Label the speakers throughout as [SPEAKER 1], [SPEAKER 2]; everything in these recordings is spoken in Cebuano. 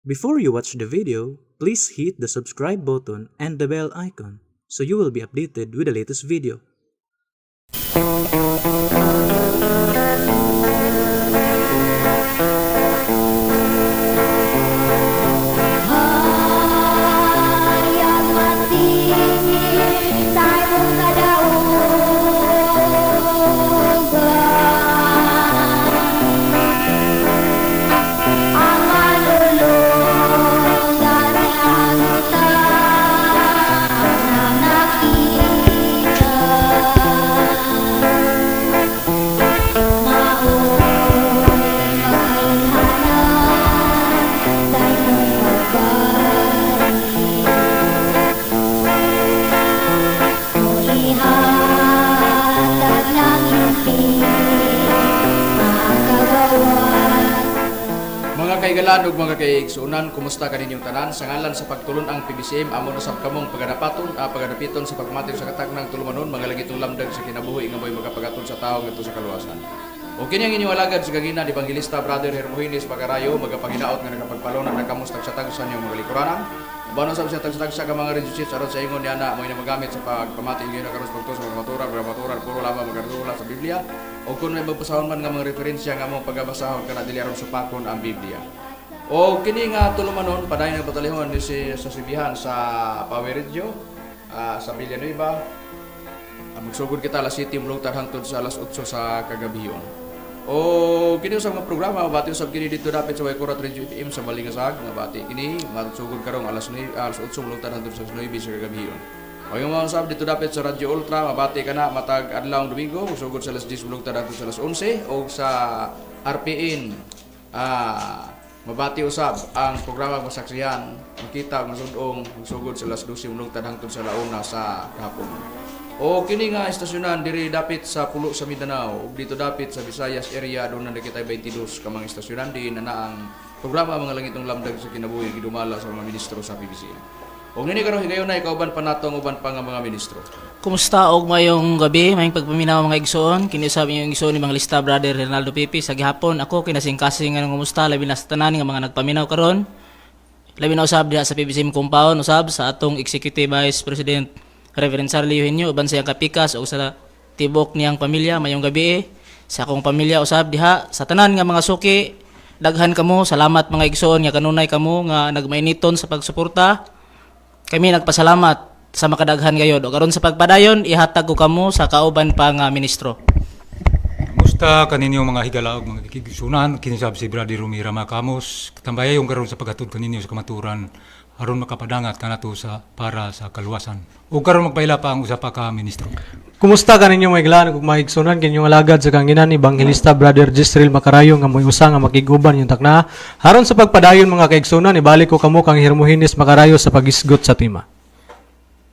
[SPEAKER 1] Before you watch the video, please hit the subscribe button and the bell icon so you will be updated with the latest video.
[SPEAKER 2] Hayag matingin sa imong kadaugan. Ang madulong gani ang nang nakita, mao'y makailhanan sa imong pagbalik. Kung ihatag ng himpit makagawas.
[SPEAKER 3] Mga kaigalan ug mga kaigsuonan, kumusta kaninyong tanan? Sa ngalan sa pagtulon-ang PBCM, amo na sab kamong pagadapiton sa pagmati sa katagna ng tulumanon, mga langitong lamdag sa kinabuhi nga mo'y magapagatol sa tawo ngadto sa kaluwasan. O kini ang inyong alagad sa kagina, Evangelista Brother Hermogenes Pagarayo, magapanginaot nga nagapagpalona na kamos tagsa-tagsa niyong mga likuranan. Uban usab sa tagsa-tagsa ka mga radio chiefs aron sa ingon niya na mo magamit sa pagpamati ngayon karon sa pagtuo sa mga maturan, mga maturan, puro lamang magadula sa Biblia. O kung may magbasahon man nga mga referensya nga mong pagabasahon kana dili aron supakon ang Biblia. O kini nga tulumanon padayon nga batalihon ni si sa sibihan sa Power Radio sa Villanueva. Magsugod kita alas 7 mulungtad hangtod sa alas 8 sa kagabiyon. O kini sa mga programa bati usab kini dito dapit sa Waikurat Radio FM sa Balingasag nga bati kini magsugod karong alas 9, alas 8 mulungtad hangtod sa 9 sa kagabiyon. O yung mga usab dito dapit sa Radyo Ultra mabati kana matag adlaw Domingo magsugod sa alas 10 mulungtad hangtod sa alas 11 o sa RPN mabati usab ang programa masaksihan makita masudong magsugod sa alas 12 mulungtad hangtod sa launa sa kahapon. O kini nga istasyonan diri dapit sa pulo sa Mindanao ug dito dapit sa Visayas area, doon na kita 22 ka mga istasyonan din na ang programa mga langitong lamdag sa kinabuhi gidumala sa mga ministro sa PBCM. Og nini karon higayon na ikauban pa nato ang uban pa nga mga ministro.
[SPEAKER 4] Kumusta og mayong gabi, mayong pagpaminaw mga igsoon. Kini usab inyong igsoon ni Evangelista Brother Ronaldo Pipi sa gihapon. Ako kinasingkasing nga ngumusta labi na sa tanan nga mga nagpaminaw karon. Labi na usab diha sa PBCM compound usab sa atong Executive Vice President Reverend Charlie Eugenio uban sa iyang kapikas ug sa tibok niyang pamilya, mayong gabi. Sa akong pamilya usab diha sa tanan nga mga suki, daghan kamo, salamat mga igsoon nga kanunay kamo nga nagmainiton sa pagsuporta. Kami nagpasalamat sa makadaghan gayod. O karon sa pagpadayon, ihatag ko kamo sa kauban pa nga ministro.
[SPEAKER 5] Kumusta kaninyo mga higala ug mga kigsunan, kini sab si Brother Rumira Makamos. Tambay yung karon sa paghatod kaninyo sa kamaturan aron makapadangat kanato sa para sa kaluwasan. Ug karon magpaila pa ang usa pa ka ministro.
[SPEAKER 6] Kumusta kaninyo mga higala ug mga igsunan, kinyong alagad sa kanginan ni Evangelista Brother Jisreel Makarayo nga mo'y usa nga makiguban yung takna. Haron sa pagpadayon mga kaigsunan, ibalik ko kamo kang Hermogenes Makarayo sa pagisgot sa tema.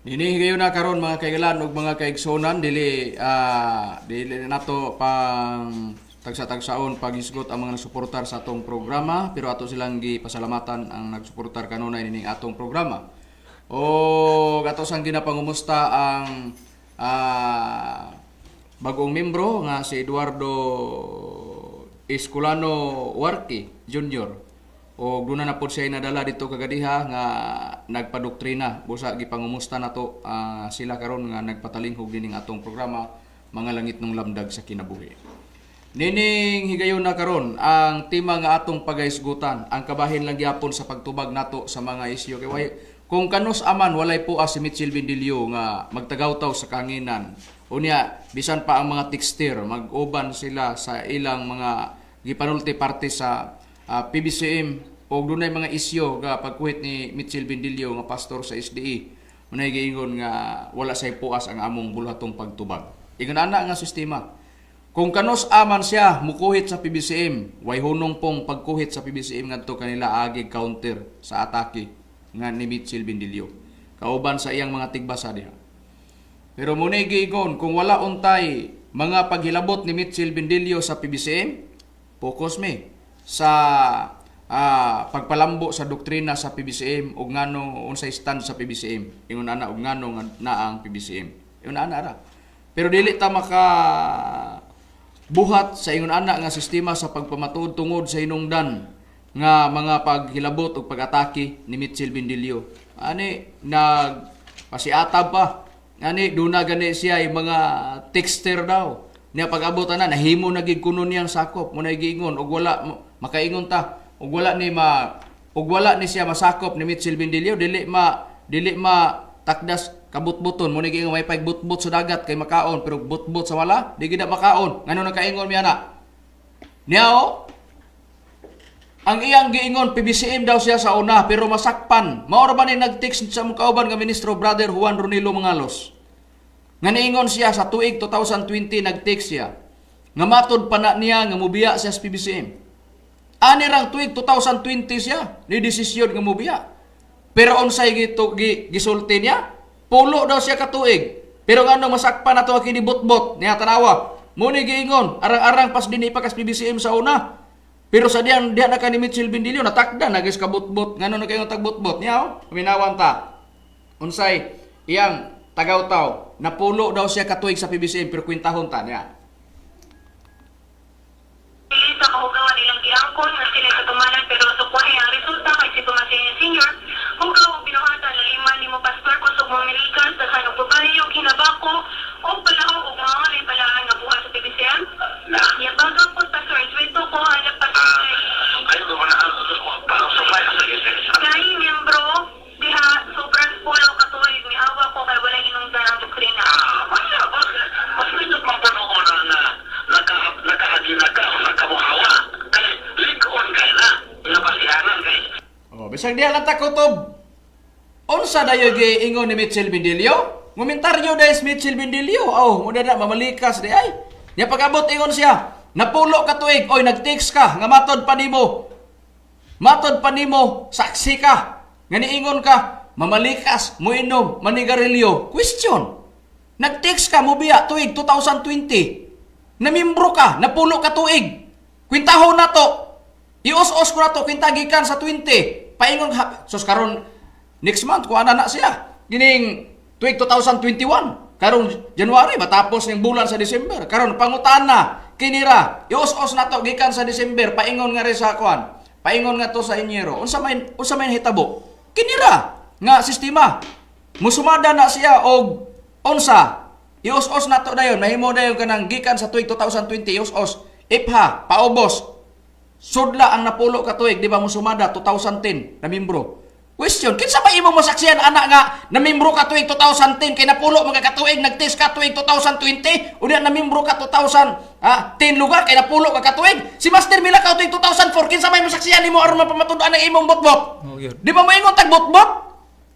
[SPEAKER 3] Nini higayon na karon mga kaigalan ug mga kaigsunan, dili nato pang tagsa-tagsaon paghisgot ang mga nagsuportar sa atong programa, pero ato silang gipasalamatan ang nagsuportar kanunay nining atong programa. O ato sang ginapangumusta ang bagong membro nga si Eduardo Escolano Warki Jr. O duna na pod siya nadala dito kagadiha nga nagpadoktrina. Busa gipangumusta nato sila karon nga nagpatalinghog dining atong programa mga langit ng lamdag sa kinabuhi. Nining higayon na karon ang tema nga atong pagahisgutan, ang kabahin lang gyapon sa pagtubag nato sa mga isyu kay kung kanus aman walay po si Mitchell Bendilio nga magtagawtaw sa kanginan. Unya bisan pa ang mga texter mag-uban sila sa ilang mga gipanulti parte sa PBCM og dunay mga isyu nga pagkuhit ni Mitchell Bendilio nga pastor sa SDE, unay giingon nga wala say puas ang among bulhatong pagtubag. Ingon ana nga sistema. Kung kanus aman siya mukuhit sa PBCM, way hunong pong pagkuhit sa PBCM ngadto kanila agi counter sa atake nga ni Mitchell Bendilio kauban sa iyang mga tigbasa diha. Pero muna giingon kung wala untay mga paghilabot ni Mitchell Bendilio sa PBCM, focus mi sa pagpalambo sa doktrina sa PBCM ug ngano unsay stand sa PBCM. Ingon ana ug ngano nga naa ang PBCM. Ingon ana ra. Pero dili ta maka buhat sa ingon ana nga sistema sa pagpamatuod tungod sa hinungdan nga mga paghilabot o pag-atake ni Mitchell Bindilio. Ani nag pasiatab pa. Ani duna gani siya yung mga texter daw. Niya pag-abot ana nahimo na gid kuno niyang sakop mo na giingon og wala makaingon ta og wala ni ma og wala ni siya masakop ni Mitchell Bindilio, dili ma takdas kabutbuton mo ni giingon may pagbutbut sa dagat kay makaon, pero butbut sa wala di gid na makaon. Ngano nakaingon mi ana niya oh? Ang iyang giingon, PBCM daw siya sa una, pero masakpan. Mao ra ba ni nag-text sa mukauban nga ministro, Brother Juan Ronilo Mangalos? Nga niingon siya sa tuig 2020, nag-text siya. Nga matod pa na niya nga mubiya siya sa PBCM. Ani rang tuig 2020 siya ni desisyon nga mubiya. Pero unsay gito gisulti niya? Pulo daw siya katuig. Pero ngano masakpan na to kini botbot niya, tanawa. Mo ni giingon, arang-arang pas dinhi pa kas PBCM sa una. Pero sa diyang diha na ka ni Mitchell Bindilio natakda na guys kabutbot. Ngano na kayo tagbotbot niya oh? Minawan ta. Unsay iyang tagaw-taw, napulo daw siya katuig sa PBCM, pero kwintahon ta niya.
[SPEAKER 7] Dili sa kahugawan ilang giangkon nga sila katumanan, pero sukwahi ang resulta kay si Tomas Senior hugaw og binuhatan laliman nimo, pastor, kusog mo milikas daghan og babae og hinabako og palahog og mga ngalay palaan nga buhat sa PBCM. Yabaga po, pastor, respeto ko hanap, pastor, kay miyembro diha sobrang pulo katuig, miawa ko kay walay hinungdan ang doktrina.
[SPEAKER 8] Mas nindot man po noon na nakaagila ka o nakamuhawa. Kay likon kay na, nabasihanan kay.
[SPEAKER 3] Oh, bisag diha lang ta kutob. Unsa dayo giingon ni Mitchell Bindilio? Komentaryo dayo si Mitchell Bindilio. Oh, mo na mamalikas di ay. Nya pag-abot ingon siya, napulo ka tuig, oy nag-text ka nga matod pa nimo. Matod pa nimo, saksi ka. Nga niingon ka, mamalikas, muinom, manigarilyo. Question. Nag-text ka mobiya tuig 2020. Namimbro ka, napulo ka tuig. Kwintahon na to. Ios-os ko na to, kwinta gikan sa 20. Paingon ha, sus karon next month kuha na na siya. Gining tuig 2021. Karon January matapos ning bulan sa December. Karon pangutana kinira, ios-os na to gikan sa December paingon nga rin sa kuan. Paingon nga to sa Enero. Unsa may hitabo? Kinira nga sistema. Musumada na siya og unsa? Ios-os na to dayon, mahimo dayon kanang gikan sa tuig 2020 ios-os. Ipha, paubos. Sudla ang napulo ka tuig, di ba musumada 2010 na membro. Question, kinsa ba imong masaksihan ana nga na membro ka tuig 2010 kay napulo mga katuig, nagtest ka tuig 2020, unya na membro ka 2010 lugar kay napulo ka katuig? Si Master Milakaw tuig 2004, kinsa may masaksihan nimo aron mapamatud-an ang imong botbot?
[SPEAKER 5] Oh, yun.
[SPEAKER 3] Di ba moingon tag botbot?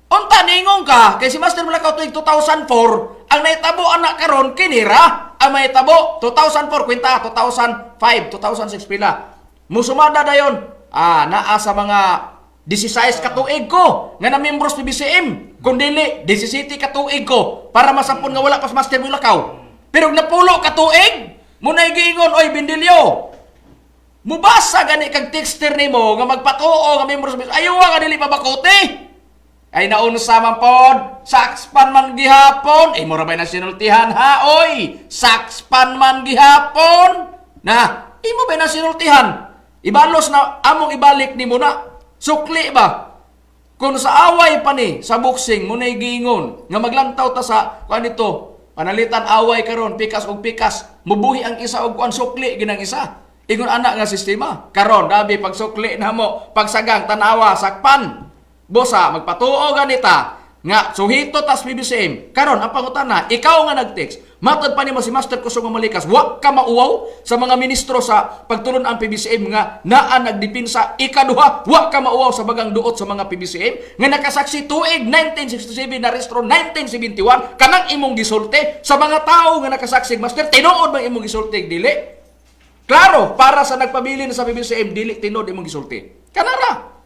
[SPEAKER 3] Unta niingon ka kay si Master Malakaw tuig 2004, ang nahitabo anak karon kinira ang mahitabo 2004 kwenta 2005 2006 pila musumada dayon naa sa mga 16 ka tuig ko nga na membros PBCM, kung dili 17 ka tuig ko para masapon nga wala pa si Master Mulakaw, pero napulo ka tuig mo na giingon, oy Bindilyo, mubasa gani kag texter nimo nga magpatuo nga membro sa PBCM, ayaw nga dili pa bakote. Ay naunsa man pod, sakspan man gihapon. Ay mura bay nasinultihan ha, oy. Sakspan man gihapon. Na, imo bay nasinultihan? Ibalos na among ibalik nimo na. Sukli ba? Kung sa away pa ni sa boxing mo na giingon nga maglantaw ta sa kuan nito, panalitan away karon pikas og pikas, mubuhi ang isa og kuan, sukli ginang isa. Ingon anak nga sistema. Karon dabi pag sukli na mo, pagsagang tanawa sakpan. Bosa magpatuo ganita nga suhito tas PBCM. Karon ang pangutana, ikaw nga nag-text, matod pa nimo si Master Kusog nga malikas, wa ka mauwaw sa mga ministro sa pagtulon ang PBCM nga naa nagdipinsa ikaduha, wa ka mauwaw sa bagang duot sa mga PBCM nga nakasaksi tuig 1967 na restro 1971 kanang imong gisulti sa mga tawo nga nakasaksi, Master, tinuod bang imong gisulti dili? Klaro, para sa nagpabilin sa PBCM, dili tinuod imong gisulti. Kanara.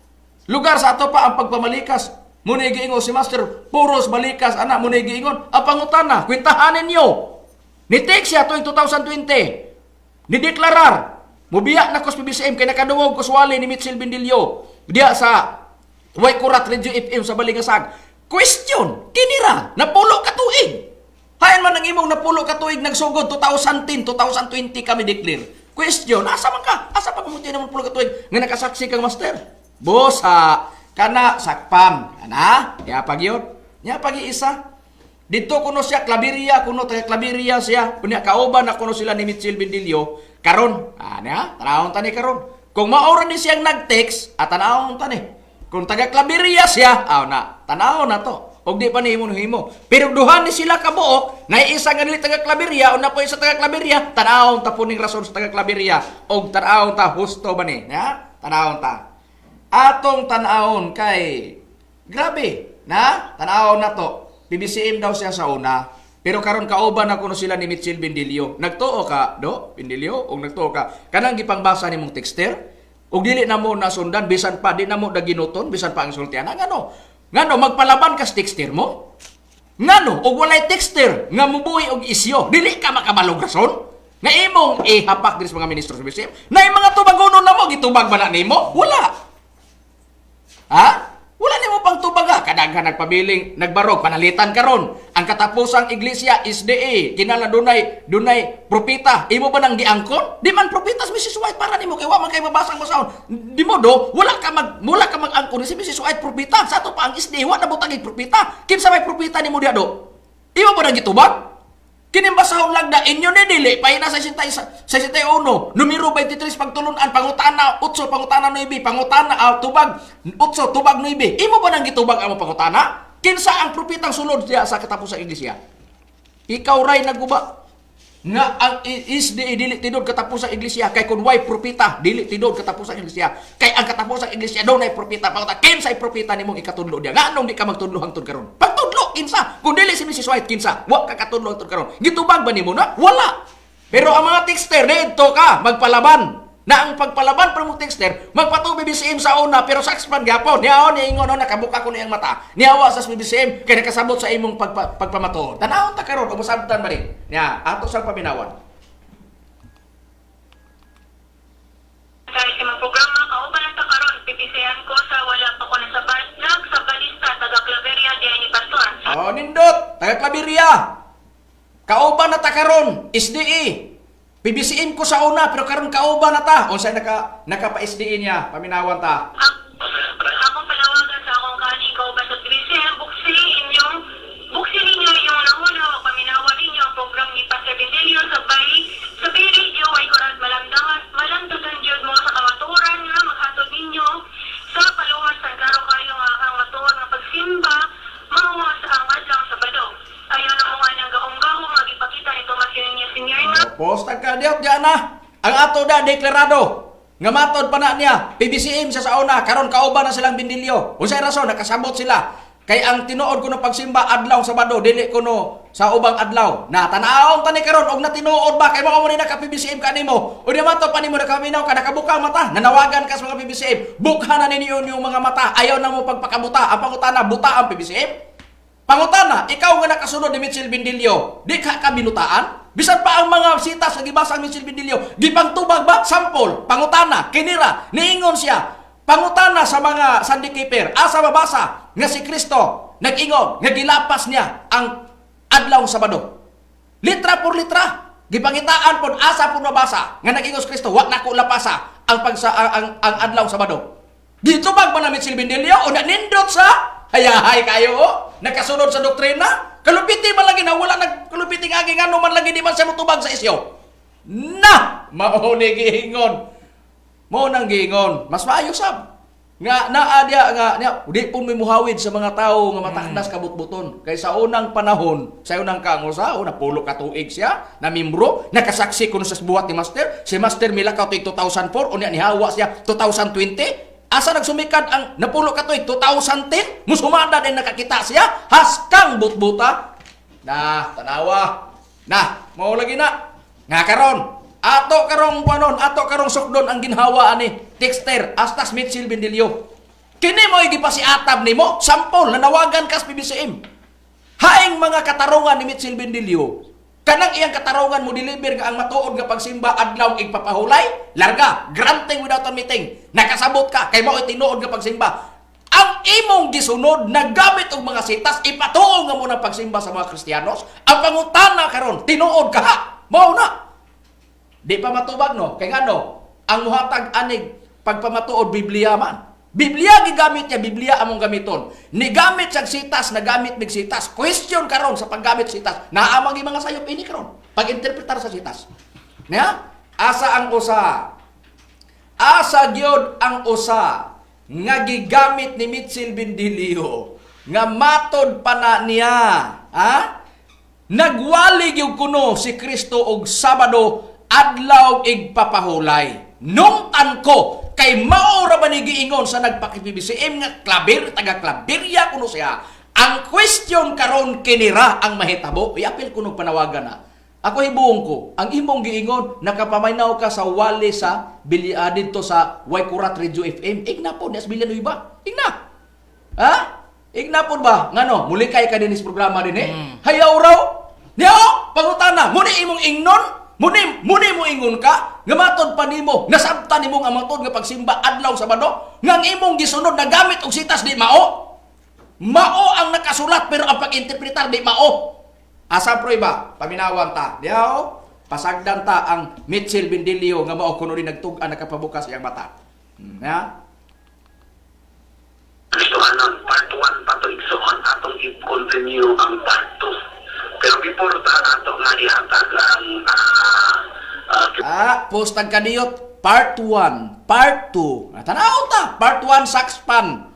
[SPEAKER 3] Lugar sa ato pa ang pagpamalikas. Muna giingon si Master, puros balikas, anak, muna giingon. Ang pangutana, kwintahanin niyo. Ni-take siya tuwing 2020. Ni-deklarar. Mubiya na ko sa PBCM kay nakadungog ko suwali ni Mitchell Bindilio. Diya sa Way Kurat Radio FM sa Balingasag. Question, kinira, napulo ka tuig. Hain man ang imong napulo ka tuig nagsugod 2010, 2020 kami declare. Question, asa man ka? Asa pa pamuti naman pulo ka tuig nga nakasaksi kang master? Bosa kana sakpan. Ana, ya pagyod. Nya pag isa. Dito kuno siya Claveria kuno taga Claveria siya. Unya kauban na kuno sila ni Mitchell Bendilio karon. Ana, tanawon ta ni karon. Kung maora ni siyang nag-text, at tanawon ta ni. Kung taga Claveria siya, aw na, tanaw na to. Og di pa ni imo himo. Pero duha ni sila kabuok, na isa nga dili taga Claveria, una po isa taga Claveria, tanawon ta po ning rason sa taga Claveria. Og tanawon ta husto ba ni? Ha? Tanawon ta. Atong tanawon kay grabe, na? Tanawon na to. PBCM daw siya sa una. Pero karon kauban na kuno sila ni Mitchell Bendilio. Nagtuo ka, do? Bendilio? Og nagtuo ka. Kanang gipangbasa nimong texter? Og dili na mo nasundan bisan pa di na mo daginuton bisan pa ang sultian. Ngano? Ngano magpalaban ka sa texter mo? Ngano og walay texter nga mubuhi og isyo, dili ka makabalog rason? Nga imong ihapak diri sa mga ministro sa BCM, na yung mga tubagonon na mo gitubag ba na nimo? Wala. Ha? Wala nimo pang tubaga. Kadaghan nagpabiling, nagbarog, panalitan karon. Ang katapusang iglesia SDA, kinala dunay dunay propeta. Imo ba nang giangkon? Di man propeta si Mrs. White para nimo kay wa man kay mabasa ang basahon. Di mo do, wala ka mag-angkon si Mrs. White propeta. Sa ato pa ang SDA wa na butang propeta. Kinsa may propeta nimo diha do? Imo ba nang gitubag? Kining basahon lagda inyo ni dili pahina sa 61, numero 23 pagtulunan, pangutana 8, pangutana 9, pangutana tubag 8, tubag 9. Imo ba nang gitubag ang pangutana? Kinsa ang propetang sulod diya sa katapusang iglesia? Ikaw ray naguba nga ang SDA dili tinod katapusang iglesia kay kun way propeta dili tinod katapusang iglesia kay ang katapusang iglesia dunay propeta. Pangutana, kinsay propeta nimong ikatudlo diya? Nganong di ka magtudlo hangtod karon? Pagtudlo kinsa? Kung dili si Mrs. White, kinsa? Wa ka katudlo hangtod karon. Gitubag ba nimo na? Wala. Pero ang mga texter didto ka magpalaban na ang pagpalaban pa mo texter magpatuo BBCM sa una pero sa expand gyapon niyaon niingon no, nakabuka ko niyang mata niyawa sa BBCM kay nakasabot sa imong pagpamatuod. Tanawon ta karon ug masabtan ba ni niya ato sang paminawan.
[SPEAKER 7] Kaya sa mga programa, kauban ang takaron, pipisihan ko sa wala pa ko nasa nag sa balista, taga Claveria, diyan ni Pastor.
[SPEAKER 3] Oh, nindot, taga Claveria. Kauban na ta karon, SDE. PBCM ko sa una pero karon kauban na ta. Unsay naka pa SDE niya, paminawan ta.
[SPEAKER 7] Ang akong panawagan sa akong kaning kauban sa PBCM, buksi ninyo yung nahuna o paminawan ninyo ang program ni Pastor Bendelio sa Bay Radio ay kurat malamdagan jud mo sa kamatuoran nga maghatod ninyo sa paluwas sa klaro kayo nga ang matuod nga pagsimba mao sa ang adlaw Sabado. Ayaw na mo nga nang gahom-gahom nga gipakita ni Tomas Yunio Senior nga
[SPEAKER 3] Post ang kadiyot diyan na. Ang ato da deklarado nga matod pa na niya PBCM sa sauna karon kauban na silang Bindilyo. Unsay rason nakasabot sila? Kay ang tinuod kuno pagsimba adlaw Sabado dili kuno sa ubang adlaw. Na tan-awon tani karon og natinuod ba kay mao mo ni naka PBCM kanimo. O di matod pa nimo nakaminaw ka nakabuka ang mata, nanawagan ka sa mga PBCM. Bukha na ninyo yung mga mata. Ayaw na mo pagpakabuta. Ang pangutana buta ang PBCM. Pangutana, ikaw nga nakasunod ni Mitchell Bindilio, di ka kabinutaan? Bisan pa ang mga sitas nga gibasa ang Mitchell Bindilio, gipangtubag ba? Sample, pangutana, kinira, niingon siya. Pangutana sa mga Sunday keeper, asa mabasa nga si Kristo nag-ingon, nga gilapas niya ang adlaw Sabado. Litra por litra, gipangitaan pod asa pod mabasa nga nag-ingon si Kristo, wa nako lapasa ang pagsa ang adlaw Sabado. Gitubag ba na Mitchell Bindilio o nanindot sa hayahay kayo o nakasunod sa doktrina? Kalupiti man lagi na wala nagkalupiti nga agi ngano man lagi di man siya motubag sa isyo. Na mao ni giingon. Mao nang giingon, mas maayo sab. Nga naa diya nga niya di pud mi muhawid sa mga tawo nga matakdas kabutbuton. Kay sa unang panahon, sa unang kango sa una pulo ka tuig siya na membro, nakasaksi kuno sa buhat ni Master. Si Master milakaw tuig 2004 unya nihawa siya 2020. Asa nagsumikad ang napulo ka tuig 2010, musumada din nakakita siya haskang butbuta. Na tanawa. Na, mao lagi na. Nga karon, ato karong kuanon, ato karong sukdon ang ginhawa ani Texter Astas Mitchell Bendilio. Kini mo gipasiatab nimo, sampol nanawagan ka sa PBCM. Haing mga katarungan ni Mitchell Bendilio, kanang iyang katarungan mo deliver nga ang matuod nga pagsimba adlaw igpapahulay, larga, granting without a meeting. Nakasabot ka kay mao tinuod nga pagsimba. Ang imong gisunod na gamit og mga sitas ipatuo nga mo ng pagsimba sa mga Kristiyanos. Ang pangutana karon, tinuod ka ha? Mao na. Di pa matubag, no? Kay ngano, ang muhatag anig pagpamatuod Biblia man. Biblia gigamit niya, Biblia among gamiton. Nigamit siyang sitas, nagamit mig sitas. Question karon sa paggamit sitas. Naamang mga sayop ini karon. Pag-interpretar sa sitas. Nya? Asa ang usa? Asa gyud ang usa nga gigamit ni Mitchell Bendilio nga matod pa na niya, ha? Nagwali gyud kuno si Kristo og Sabado adlaw igpapahulay. Nungtan ko kay mao ra ba ni giingon sa nagpaki-PBCM nga klaber taga Claveria kuno siya. Ang question karon kinira ang mahitabo. Iapil kuno panawagan na. Ako hibuong ko, ang imong giingon nakapaminaw ka sa wali sa bili didto sa Waikurat Radio FM. Igna po ni Villanueva. Igna. Ha? Igna po ba? Ngano, muli kay ka dinis programa din eh. Hayaw raw. Niyo, pangutana, muni imong ingnon, muni muni mo ingon ka, nga matod pa nimo, nasabtan nimo nga matod nga pagsimba adlaw Sabado, nga ang imong gisunod na gamit og sitas di mao. Mao ang nakasulat pero ang pag-interpretar di mao. Asa prueba, paminawan ta. Diyaw, pasagdan ta ang Mitchell Bendilio nga mao kuno ni nagtug-an nakapabukas iyang mata. Ya?
[SPEAKER 8] Kristohanon, part 1 pa to, igsoon, atong i-continue ang part 2. Pero before ta ato nga ihatag ang
[SPEAKER 3] Ah, post ang kadiyot, part 1, part 2. Ah, tanaw ta, part 1 sakspan.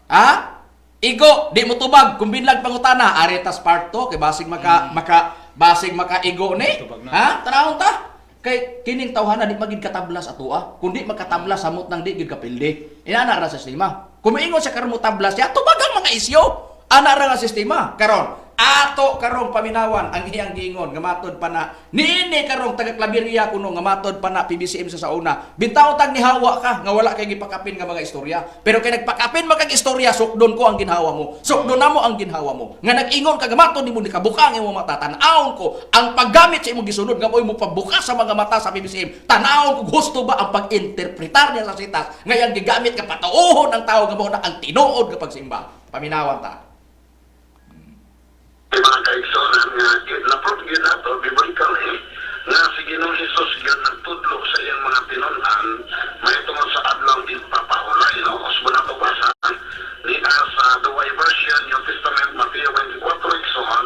[SPEAKER 3] Ah? Igo, di mo tubag kung binlag pangutana, aretas part 2 kay basig maka maka basig maka igo ni.
[SPEAKER 5] Tubag na.
[SPEAKER 3] Ha? Tanawon ta. Kay kining tawhana di magid katablas ato ah. Kundi makatablas samot nang di gid kapildi. Inana ra sa sistema. Kung moingon siya karon mo tablas siya, tubag ang mga isyo. Ana ra nga sistema. Karon, ato karong paminawan ang iyang giingon nga matod pa na niini karong taga Claveria kuno nga matod pa na PBCM sa sauna. Bintaw tag nihawa ka nga wala kay gipakapin nga mga istorya. Pero kay nagpakapin man kag istorya, sukdon ko ang ginhawa mo. Sukdon namo ang ginhawa mo. Nga nag-ingon ka nga matod nimo nikabuka ang imong mata. Tan-awon ko ang paggamit sa imong gisunod nga mo'y mopabuka sa mga mata sa PBCM. Tan-awon ko gusto ba ang pag-interpretar niya sa sitas nga iyang gigamit nga patuohon ang tao nga mao na ang tinuod nga pagsimba. Paminawan ta.
[SPEAKER 8] Mga kaigsonan nga na-prove gyud nato biblically nga si Ginoong Jesus gyud nagtudlo sa iyang mga tinun-an mahitungod sa adlaw ipapahulay, no? Usbon nato basa ni sa Duway Version New Testament, Mateo 24, igsoon,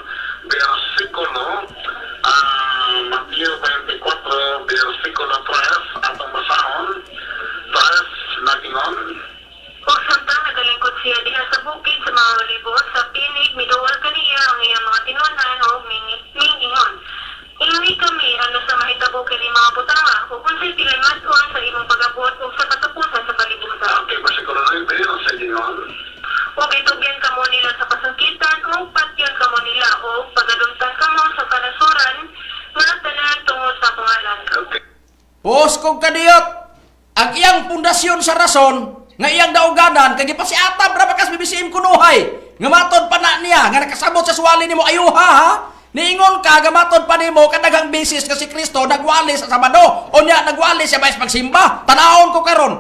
[SPEAKER 8] versikulo Mateo 24 versikulo 3, atong basahon 3, nagingon.
[SPEAKER 7] Ug samtang nagalingkod siya diha sa bukid sa mga olibo, sa pinig miduol kaniya ang iyang mga tinun-an ug mingingon: "Ingni kami ano sa mahitabo kini mga butanga, ug unsay pilay-mas-on sa imong pag-abot ug sa katapusan sa kalibutan?"
[SPEAKER 8] Okay, versikulo 9 sa gingon.
[SPEAKER 7] Ug itugyan kamo nila sa kasangkitan, ug patyon kamo nila, ug pagadumtan kamo sa kanasuran nga tanan tungod sa akong ngalan.
[SPEAKER 8] Okay.
[SPEAKER 3] Pos kong kadiyot, ang iyang pundasyon sa rason, nga iyang dauganan, kay gipasiatab ra bakas BBCM kunuhay, nga matod pa na niya, nga nakasabot sa suwali nimo, ayuha ha, niingon ka, nga matod pa nimo, kadaghang bisis nga si Kristo, nagwali sa Sabado, o niya, nagwali siya bayas pagsimba, tanawon ko karon.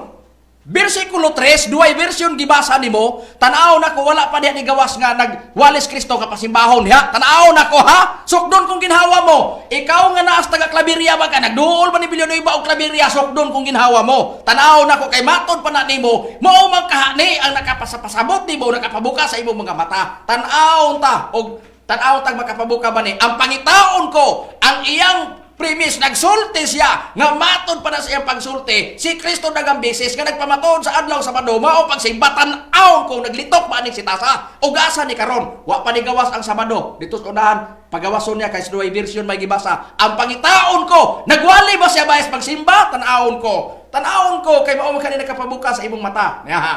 [SPEAKER 3] Versikulo 3, duay version gibasa nimo, tan-aw nako wala pa diha ni gawas nga nagwalis Kristo ka pasimbahon ha. Tan-aw nako ha. Sukdon kung ginhawa mo. Ikaw nga naas taga Claveria ba ka nagduol man ni Villanueva og Claveria, sukdon kung ginhawa mo. Tan-aw nako kay matod pa na nimo, mao man kahani ang nakapasapasabot nimo, nakapabuka sa imong mga mata. Tan-aw ta og tan-aw tag makapabuka ba ni. Ang pangitaon ko, ang iyang premise, nagsulti siya nga matod pa na sa iyang pagsulti si Kristo dagang bisis nga nagpamatuod sa adlaw sa Sabado mao pagsimba. Tan-awon kung naglitok ba aning sitasa ug asa ni karon wa pa ni gawas ang Sabado dito sa unahan. Pagawason niya kay sa duay version may gibasa. Ang pangitaon ko, nagwali ba siya bayas pagsimba? Tan-awon ko, tan-awon ko kay mao man kani nakapabuka sa imong mata niya ha.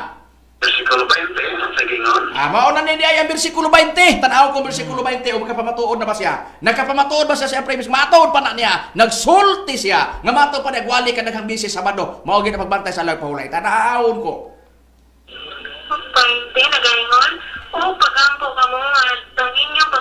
[SPEAKER 8] Versikulo 20 sa gingon.
[SPEAKER 3] Ah, mao na ni ay ang bersikulo 20. Tan-aw ko bersikulo 20 o makapamatuod na ba siya? Nagkapamatuod ba siya sa premise? Matuod pa na niya. Nagsulti siya. Nga matuod pa niya gwali ka daghang bisis Sabado. Mao gyud ang pagbantay sa lag pahulay. Tan-awon ko.
[SPEAKER 7] 20, nagaingon, o pagampo kamo nga ang inyong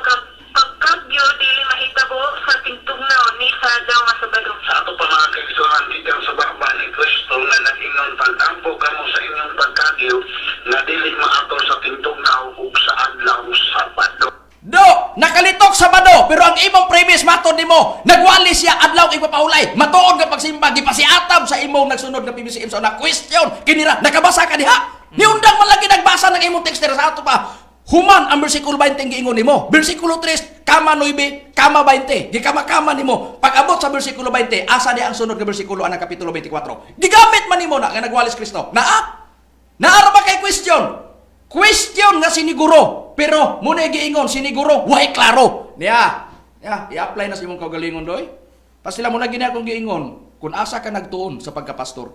[SPEAKER 7] pagkagyo dili mahitabo sa tingtugnaw ni sa adlaw nga Sabado.
[SPEAKER 8] Sa ato pa mga kaigsunan gikan sa baba ni Kristo nga nag-ingon pag-ampo kamo sa inyong pagkagyo nga dili maatol sa tingtugnaw ug sa adlaw Sabado.
[SPEAKER 3] Do, nakalitok Sabado, pero ang Ang imong premise matod nimo, nagwali siya adlaw ipapahulay. Matuod nga pagsimba gipasiatab sa imong nagsunod nga PBCM sa una. Question, kinira nakabasa ka diha? Niundang man lagi nagbasa ng imong text sa ato pa. Human ang bersikulo 20 giingon nimo. Bersikulo 3, kama 9, kama 20. Gikama-kama nimo. Pag abot sa bersikulo 20, asa di ang sunod nga bersikulo anang kapitulo 24? Gigamit man nimo na nga nagwalis Kristo. Naa? Naa ra ba kay question? Question nga siniguro. Pero muna giingon siniguro, way klaro. Niya. Ya, i-apply na sa imong kaugalingon doy. Pasila mo na gini akong giingon kung asa ka nagtuon sa pagkapastor.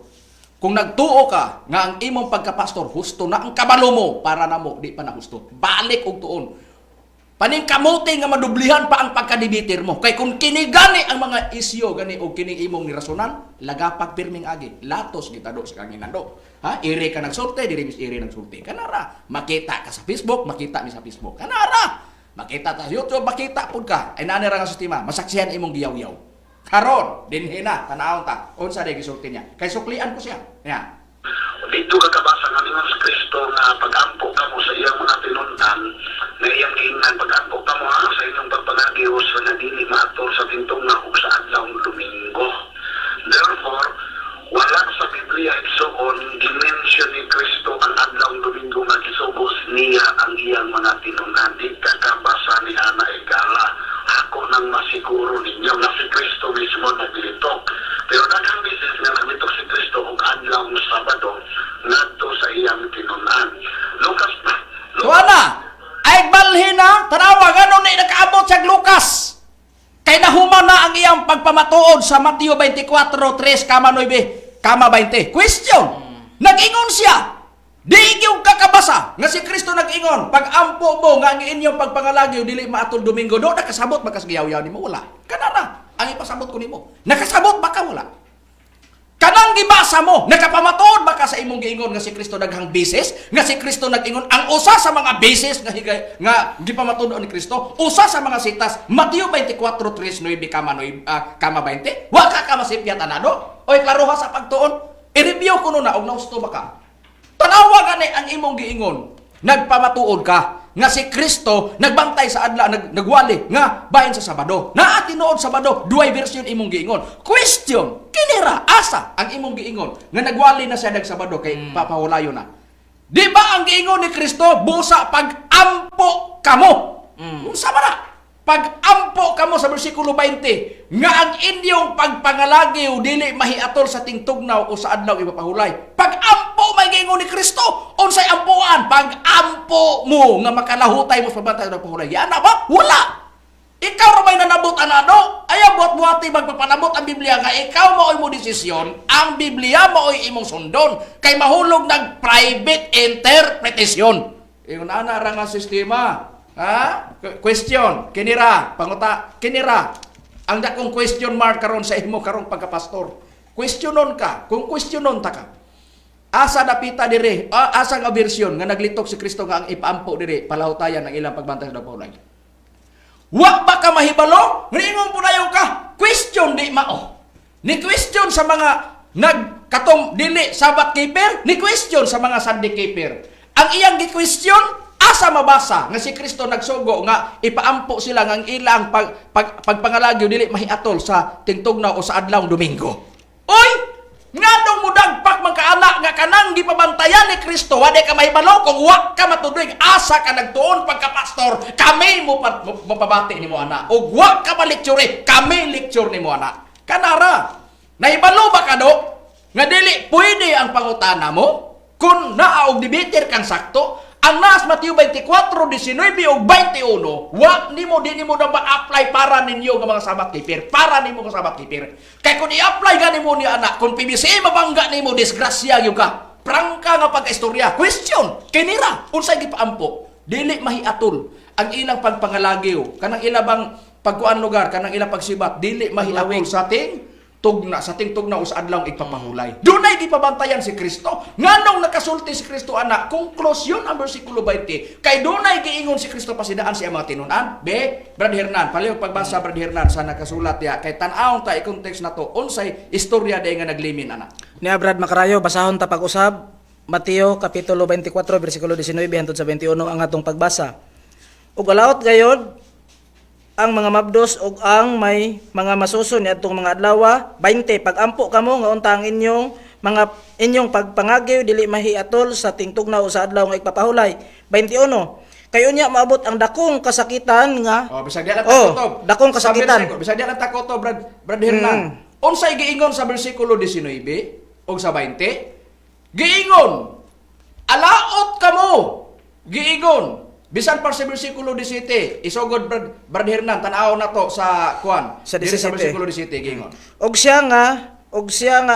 [SPEAKER 3] Kung nagtuo ka nga ang imong pagkapastor husto na ang kabalo mo para namo di pa na husto. Balik og tuon. Paningkamote nga madublihan pa ang pagkadibiter mo. Kay kung kini gani ang mga isyo gani o kini imong nirasonan, lagapak pirming agi, latos gitado sa kanginan do. Ha? Iri ka nagsulti, diri mis iri nagsulti. Kanara, makita ka sa Facebook, makita mi sa Facebook. Kanara, makita ta sa YouTube, makita pud ka. Ay naani ra nga sistema, masaksihan imong giyaw-yaw. Karon, dinhi na, tan-awon ta. Unsa day gisulti niya? Kay suklian ko siya. Ya.
[SPEAKER 8] Dito ka kabasa nga ningon sa Kristo nga pag-ampo kamo sa iyang mga tinun-an na iyang giingnan, pag-ampo kamo ha sa inyong pagpangagiw sa nga dili maatol sa tingtugna ug sa adlaw Domingo. Therefore, wala sa Biblia, igsoon, gimension ni Kristo ang adlaw Domingo nga gisugos niya ang iyang mga tinun-an. Di ka kabasa ni ana, igala. Ako nang masiguro ninyo nga si Kristo mismo naglitok. Pero daghang bisis nga naglitok si Kristo og adlaw Sabado ngadto sa iyang tinun-an. Lucas.
[SPEAKER 3] Tuwa na! Ay balhin na, tanawa, ganun ni nakaabot sa Lucas. Kay nahuman na ang iyang pagpamatuod sa Mateo 24, 3, kama 9, kama 20. Question! Nag-ingon siya! Di yung kakabasa nga si Kristo nag-ingon, pag-ampo mo nga ang inyong pagpangalagyo dili maatol Domingo, do nakasabot makasgiyaw-yaw nimo wala. Kanara, ang ipasabot ko nimo. Nakasabot ba ka wala? Kanang gibasa mo, nakapamatuod ba ka sa imong giingon nga si Kristo daghang bisis, nga si Kristo nag-ingon ang usa sa mga bisis nga higay, nga gipamatuod ni Kristo, usa sa mga sitas, Mateo 24:3 9 kama 9 kama 20. Wa ka ka masipyat anado? Oy, klaroha sa pagtuon. I-review ko na og nahusto ba ka? Tanawa gani ang imong giingon. Nagpamatuod ka nga si Kristo nagbantay sa adla nagwali nga bahin sa Sabado. Naa tinuod Sabado, duay version imong giingon. Question, kinira asa ang imong giingon nga nagwali na siya nag Sabado kay papahulayo na. Di ba ang giingon ni Kristo busa pag-ampo kamo? Unsa man na? Pag-ampo kamo sa bersikulo 20 nga ang inyong pagpangalagiw dili mahiatol sa tingtugnaw o sa adlaw ipapahulay. Pag-ampo may giingon ni Kristo, unsay ampuan? Pag-ampo mo nga makalahutay mo sa pagbantay sa pahulay. Yan na ba? Wala. Ikaw ra may nanabot anado? Ayaw buhat-buhati magpapanabot ang Biblia nga ikaw maoy mo desisyon, ang Biblia maoy imong sundon kay mahulog ng private interpretation. Ingon ana ra nga sistema. Ha? Question, kinira, panguta, kinira. Ang dakong question mark karon sa imo karong pagkapastor. Questionon ka, kung questionon ta ka. Asa dapita dire, asa nga version nga naglitok si Kristo nga ang ipaampo dire palahutayan ang ilang pagbantay sa pahulay? Wa ba ka mahibalo? Ringon po na ka. Question di mao. Ni question sa mga nagkatong dili Sabbath keeper, ni question sa mga Sunday keeper. Ang iyang gi-question, asa mabasa nga si Kristo nagsugo nga ipaampo sila nga ang ilang pagpangalagyo dili mahiatol sa tingtugnaw o sa adlaw Domingo. Oy! Nganong mudagpak man kaana nga kanang gipabantayan ni Kristo, wala ka mahibalo kung wa ka matudoy asa ka nagtuon pagkapastor, kami mo pa, mo, mapabati nimo ana. Og wa ka malecture, kami lecture nimo ana. Kanara, nahibalo ba ka do nga dili pwede ang pangutana mo kung naa og debater kang sakto? Ang nas Mateo 24, 19 ug 21, wa nimo di nimo na ma-apply para ninyo nga mga Sabbath keeper, para nimo nga Sabbath keeper. Kay kung i-apply gani mo ni anak, kung PBC mabangga nimo, disgrasya gyud ka. Prangka nga pagkaistorya. Question, kinira unsay gipaampo? Dili mahiatol ang ilang pagpangalagiw, kanang ilabang pagkuan lugar, kanang ilang pagsibat, dili mahiatol sa ting tugna sa tingtugna o sa adlaw igpapahulay. Dunay gipabantayan si Kristo. Nganong nakasulti si Kristo ana? Konklusyon ang bersikulo 20. Kay dunay giingon si Kristo pasidaan siya mga tinun-an. Be, Brad Hernan, palihog pagbasa Brad Hernan sa nakasulat ya kay tan-awon ta i-context nato unsay istorya day nga naglimin ana.
[SPEAKER 4] Niya Brad Makarayo, basahon ta pag-usab Mateo kapitulo 24 bersikulo 19 hangtod sa 21 ang atong pagbasa. Ug alaot gayod ang mga mabdos ug ang may mga masuso niadtong mga adlaw. 20. Pagampo kamo nga unta ang inyong mga inyong pagpangagiw dili mahiatol sa tingtugnaw o sa adlaw nga igpapahulay. 21. Kay unya maabot ang dakong kasakitan nga
[SPEAKER 3] Oh, bisag di lang
[SPEAKER 4] Oh,
[SPEAKER 3] takotob.
[SPEAKER 4] dakong
[SPEAKER 3] Sa
[SPEAKER 4] kasakitan.
[SPEAKER 3] bersikulo, bisag di lang takotob, Brad Hernan. Unsay giingon sa bersikulo 19 ug sa 20? Giingon, alaot kamo. Giingon. Bisan pa sa bersikulo 17, isugod Brad Hernan, tan-aw na to sa kuan.
[SPEAKER 4] Sa
[SPEAKER 3] Diri sa
[SPEAKER 4] 17.
[SPEAKER 3] bersikulo 17 giingon.
[SPEAKER 4] Og siya nga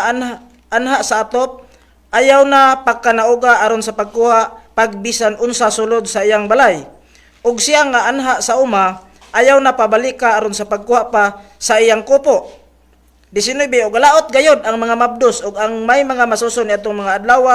[SPEAKER 4] anha sa atop ayaw na pagkanauga aron sa pagkuha pagbisan unsa sulod sa iyang balay. Og siya nga anha sa uma ayaw na pabalika aron sa pagkuha pa sa iyang kupo. 19. Og alaot gayod ang mga mabdos ug ang may mga masuso niadtong mga adlaw.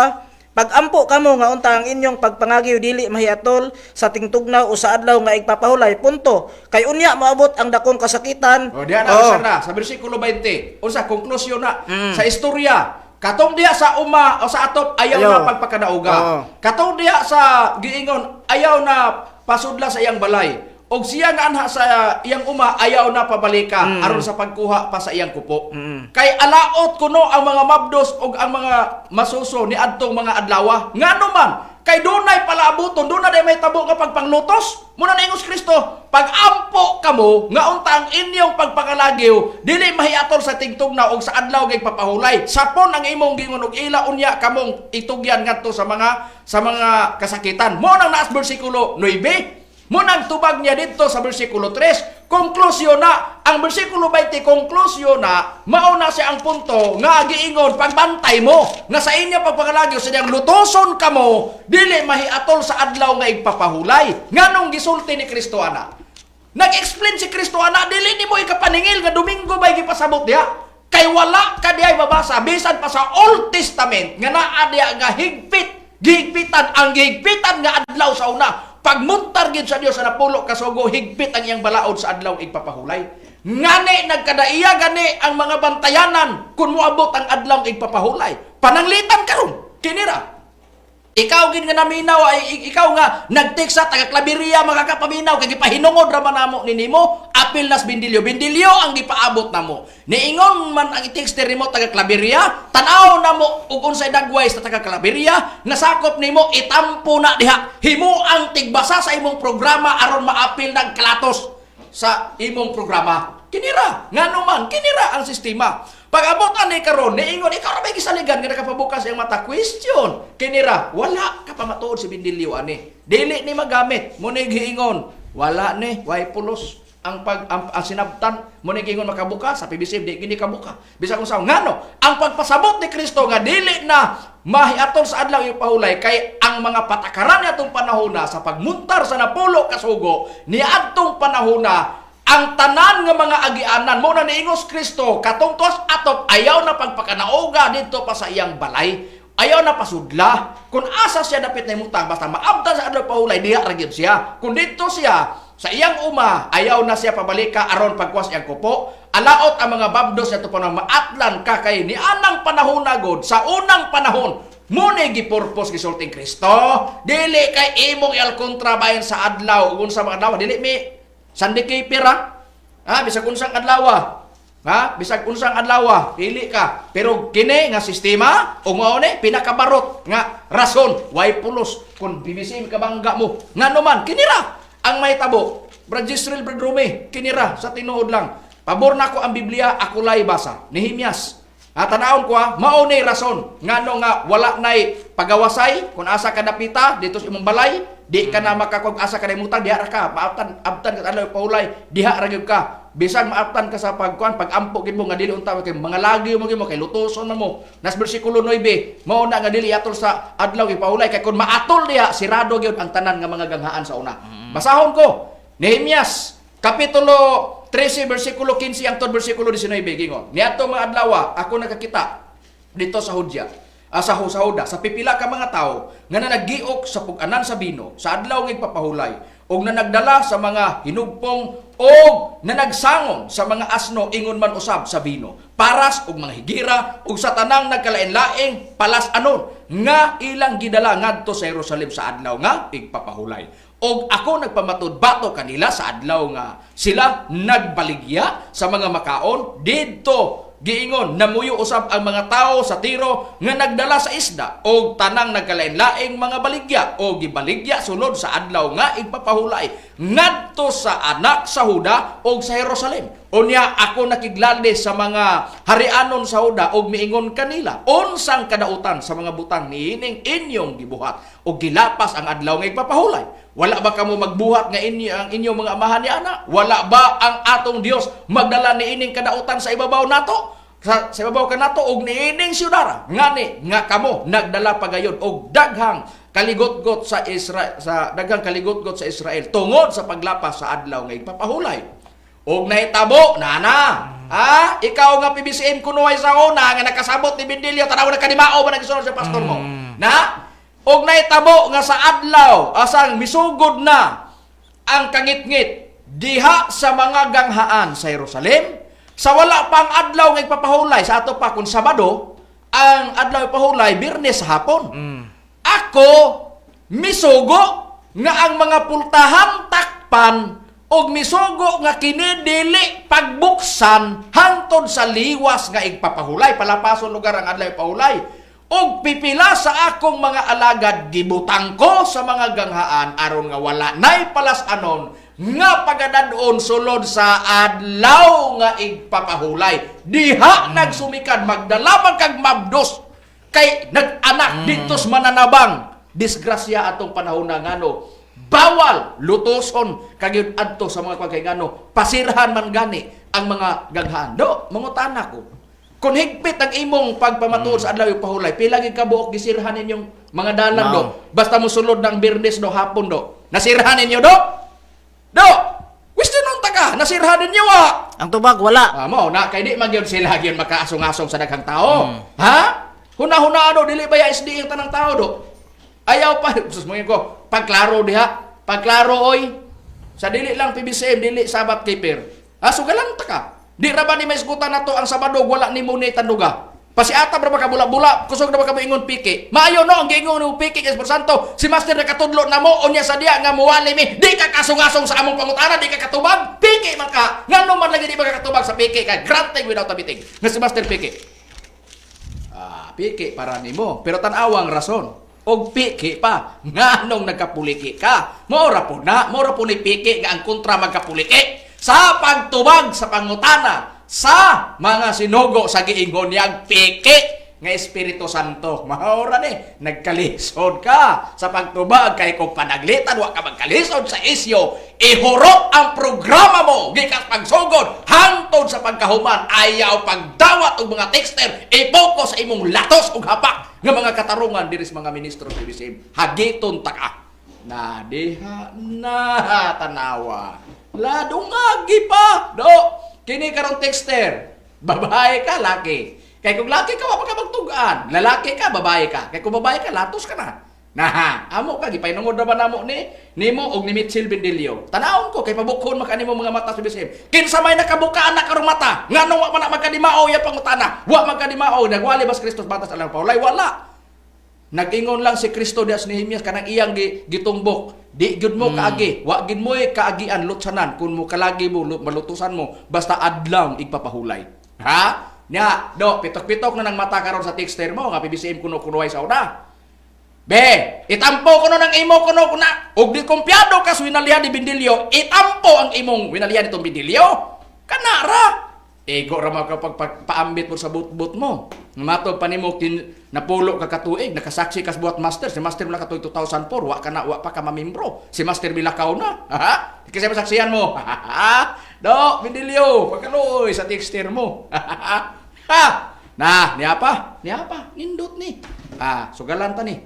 [SPEAKER 4] Pagampo kamo nga unta ang inyong pagpangagiw dili mahiatol sa tingtugnaw o sa adlaw nga igpapahulay. Punto. Kay unya moabot ang dakong kasakitan.
[SPEAKER 3] O, diha na,
[SPEAKER 4] Oh.
[SPEAKER 3] oh. Na, sa bersikulo 20. Unsa konklusyon na sa istorya? Katong diha sa uma o sa atop ayaw,
[SPEAKER 4] Ayaw.
[SPEAKER 3] na pagpakanauga.
[SPEAKER 4] Oo.
[SPEAKER 3] Katong diha sa giingon ayaw na pasudla sa iyang balay. Og siya nga anha sa iyang uma ayaw na pabalika aron sa pagkuha pa sa iyang kupo. Kay alaot kuno ang mga mabdos og ang mga masuso ni adtong mga adlawa. Ngano man kay dunay palaabuton, dunay day may tabo nga pagpanglutos. Muna na ingos Kristo, pagampo kamo nga unta ang inyong pagpakalagiw dili mahiatol sa tingtugnaw og sa adlaw gay papahulay. Sapon ang imong gingon og ila unya kamong itugyan ngadto sa mga kasakitan. Mo nang naas bersikulo 9. Mo nang tubag niya didto sa bersikulo 3. Konklusyon na ang bersikulo 20, konklusyon na mao na siya ang punto nga giingon pagbantay mo nga sa inyo pagpakalagyo sa diyang lutoson kamo dili mahiatol sa adlaw nga igpapahulay. Nganong gisulti ni Kristo ana? Nag-explain si Kristo ana, dili nimo ikapaningil nga Domingo bay gipasabot diha. Kay wala ka dihay mabasa bisan pa sa Old Testament nga naa diha nga higpit, gihigpitan ang gihigpitan nga adlaw sa una. Pagmuntar gid sa Dios sa napulo kasugo, higpit ang iyang balaod sa adlaw igpapahulay. Ngani nagkadaiya gani ang mga bantayanan kung moabot ang adlaw igpapahulay. Pananglitan karon kinira. Ikaw gid nga naminaw ay ikaw nga nagteksa taga Claveria makakapaminaw kay gipahinungod ra man namo ni nimo apil nas Bindilyo. Bindilyo ang gipaabot namo. Niingon man ang i-texter nimo taga Claveria, tan-aw namo ug unsay dagway sa taga Claveria, nasakop nimo itampo na diha. Himo ang tigbasa sa imong programa aron maapil ng kalatos sa imong programa. Kinira, ngano man, kinira ang sistema. Pag abot ani karon, niingon ikaw ra may gisaligan nga nakapabukas iyang mata question. Kinira, wala ka pa matuod si Bindilyo ani. Dili ni magamit, mo ni giingon, wala ni, way pulos ang pag ang sinabtan mo ni giingon makabuka sa PBC di gini kabuka. Bisag kung sa ngano, ang pagpasabot ni Kristo nga dili na mahiatol sa adlaw yung pahulay kay ang mga patakaran niadtong panahona sa pagmuntar sa napulo kasugo niadtong panahona ang tanan nga mga agianan mo na niingos Kristo katong tuas atop ayaw na pagpakanauga didto pa sa iyang balay, ayaw na pasudla kung asa siya dapit na imutang, basta maabtan sa adlaw pahulay diha ra gyud siya. Kung didto siya sa iyang uma ayaw na siya pabalika aron pagkuwas iyang kupo. Alaot ang mga babdos niya panahon maatlan ka kay ni anang panahon na god sa unang panahon mo ni gipurpose gisulting Kristo dili kay imong ialkontra bahin sa adlaw ug unsa mga adlaw dili mi sandi kay pira. Ha, bisag unsang adlaw. Ha, bisag unsang adlaw, pili ka. Pero kini nga sistema o mao ni pinakabarot nga rason way pulos kun BBC kabangga mo. Ngano man kinira ang may tabo. Brad Jisreel, Brad Rumi, kinira sa tinuod lang. Pabor nako ang Biblia, ako lay basa. Nehemias. Ha, tanawon ko ha, mao ni rason ngano nga wala nay pagawasay kung asa ka dapita dito sa imong balay, di ka na makakog asa ka na imutang diha ra ka, maabtan abtan ka adlaw pahulay, diha ra gyud ka. Bisag maabtan ka sa pagkuan, pagampo gid mo nga dili unta kay mga lagi mo gyud mo kay lutoson man mo. Nas bersikulo 9, mao na nga dili atol sa adlaw ipahulay kay kun maatol diha sirado gyud ang tanan nga mga ganghaan sa una. Basahon ko Nehemias kapitulo 13 bersikulo 15 hangtod bersikulo 19 gingon. Niadto mga adlaw ako nakakita dito sa Hudya. sa sa Huda sa pipila ka mga tawo nga nanaggiok sa pug-anan sa bino sa adlaw nga igpapahulay og nanagdala sa mga hinugpong og nanagsangong sa mga asno ingon man usab sa bino, paras og mga higira ug sa tanang nagkalain-laing palas-anon nga ilang gidala ngadto sa Jerusalem sa adlaw nga igpapahulay. Og ako nagpamatud bato kanila sa adlaw nga sila nagbaligya sa mga makaon didto. Giingon, namuyo usab ang mga tao sa Tiro nga nagdala sa isda og tanang nagkalain-laing mga baligya o gibaligya sulod sa adlaw nga igpapahulay ngadto sa anak sa Huda og sa Jerusalem. Unya ako nakiglali sa mga harianon sa Huda og miingon kanila, unsang kadautan sa mga butang niining inyong gibuhat og gilapas ang adlaw nga igpapahulay? Wala ba kamo magbuhat nga inyo ang inyong mga amahan ni ana? Wala ba ang atong Dios magdala niining kadautan sa ibabaw nato? Sa ibabaw kanato og niining syudara? Ngani nga kamo nagdala pagayon og daghang kaligotgot sa Israel, sa daghang kaligotgot sa Israel tungod sa paglapas sa adlaw nga igpapahulay. Og nahitabo nana. Ah, ikaw nga PBCM kunuhay sa una nga nakasabot ni Bendilio, tanaw na kanimao ba nagsunod sa pastor mo? Na? Og nahitabo nga sa adlaw asang misugod na ang kangitngit diha sa mga ganghaan sa Jerusalem sa wala pang adlaw nga igpapahulay, sa ato pa kung Sabado ang adlaw ipahulay, Biyernes sa hapon. Ako misugo nga ang mga pultahan takpan og misugo nga kini dili pagbuksan hangtod sa liwas nga igpapahulay, palapason lugar ang adlaw ipahulay. Og pipila sa akong mga alagad gibutang ko sa mga ganghaan aron nga wala nay palas-anon nga pagadadon sulod sa adlaw nga igpapahulay. Diha nagsumikan magdala man kag mabdos kay nag-anak dito sa mananabang disgrasya atong panahon na ngano bawal lutoson kag adto sa mga kay ngano pasirhan man gani ang mga ganghaan. Do mangutana ko, kung higpit ang imong pagpamatuod sa adlaw pahulay, pila gid ka buok gisirhan ninyong mga dalan do? Basta mosulod ng Biyernes do, hapon do, nasirhan ninyo do? Do question unta ka, nasirhan ninyo wa?
[SPEAKER 4] Ang tubag wala.
[SPEAKER 3] Ah, mo na kay di man gyud sila gyud makaasong-asong sa daghang tao. Ha? Huna-huna do, dili ba ya SD ang tanang tao do? Ayaw pa sus mo ko, pagklaro diha, pagklaro oy. Sa dili lang PBCM, dili Sabat keeper. Ha, sugalan ta ka. Di ra ba ni maisgutan nato ang Sabado wala nimo ni tanduga? Pasiatab ra ba ka bula-bula, kusog ra ba ka moingon piki? Maayo no ang giingon mo piki kay Espiritu Santo. Si Master nakatudlo na mo unya sa diya nga muwali mi. Di ka kasung-asong sa among pangutana, di ka katubag. Piki man ka. Ngano man lagi di ba ka katubag sa piki kay granting without a meeting. Nga si Master piki. Ah, piki para nimo. Pero tan-awang rason. Og piki pa, nganong nagkapuliki ka? Mora po na, mora po ni piki nga ang kontra magkapuliki sa pagtubag sa pangutana sa mga sinugo sa giingon niyang piki nga Espiritu Santo. Maura ni, nagkalisod ka sa pagtubag kay kung panaglitan wa ka magkalisod sa isyo, ihurot ang programa mo gikas pagsugod hangtod sa pagkahuman. Ayaw pagdawat og mga texter, ipoko sa imong latos og hapak nga mga katarungan diri sa mga ministro sa BCM. Hagiton ta ka. Na diha na tanawa. Ladungagi pa. Do, kini karong texter. Babae ka, laki. Kay kung laki ka, wa pa ka magtug-an. Lalaki ka, babae ka. Kay kung babae ka, latos ka na. Nah, amo ka gipainungod ra ba namo ni nimo og ni Mitchell Bendilio. Tanawon ko kay pabukhon man kanimo mga mata sa BCM. Kinsa may nakabuka anak karong mata? Nganong wa man na magkadimao ya pangutana? Wa magkadimao, nagwali bas Kristo batas alang paulay wala. Nag-ingon lang si Kristo dias ni Nehemias kanang iyang gitumbok. Di gyud mo kaagi, wa gyud mo kaagian lutsanan kun mo kalagi mo malutusan mo basta adlaw igpapahulay. Ha? Nya, do pitok-pitok na nang mata karon sa texter mo nga PBCM kuno kunuhay sa una. Be, itampo kuno ng imo kuno kuna. Og di kumpyado ka sa winalihan ni Bindilyo, itampo ang imong winalihan nitong Bindilyo. Kanara. Ego ra man kapag paambit mo sa but-but mo. Matod pa nimo napulo ka katuig, nakasaksi ka sa buhat master. Si master mula katuig 2004, wa ka na, wa pa ka mamimbro. Si master Bilakaw na. Ha? Kasi masaksihan mo. Do, Bindilyo, pagkaluoy sa texter mo. Ha? Na, niya pa, niya pa, nindot ni. Ah, sugalan ta ni.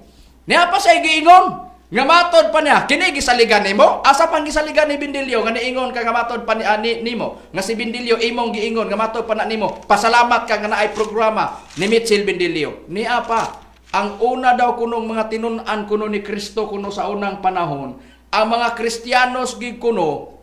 [SPEAKER 3] Niya pa siya giingon. Nga matod pa niya, kini gisaligan nimo? Asa pang gisaligan ni Bindilyo nga niingon ka nga matod pa ni, nimo? Nga si Bindilyo imong giingon nga matod pa na nimo. Pasalamat ka nga naay programa ni Mitchell Bindilyo. Niya pa. Ang una daw kunong mga tinun-an kuno ni Kristo kuno sa unang panahon, ang mga Kristiyanos gid kuno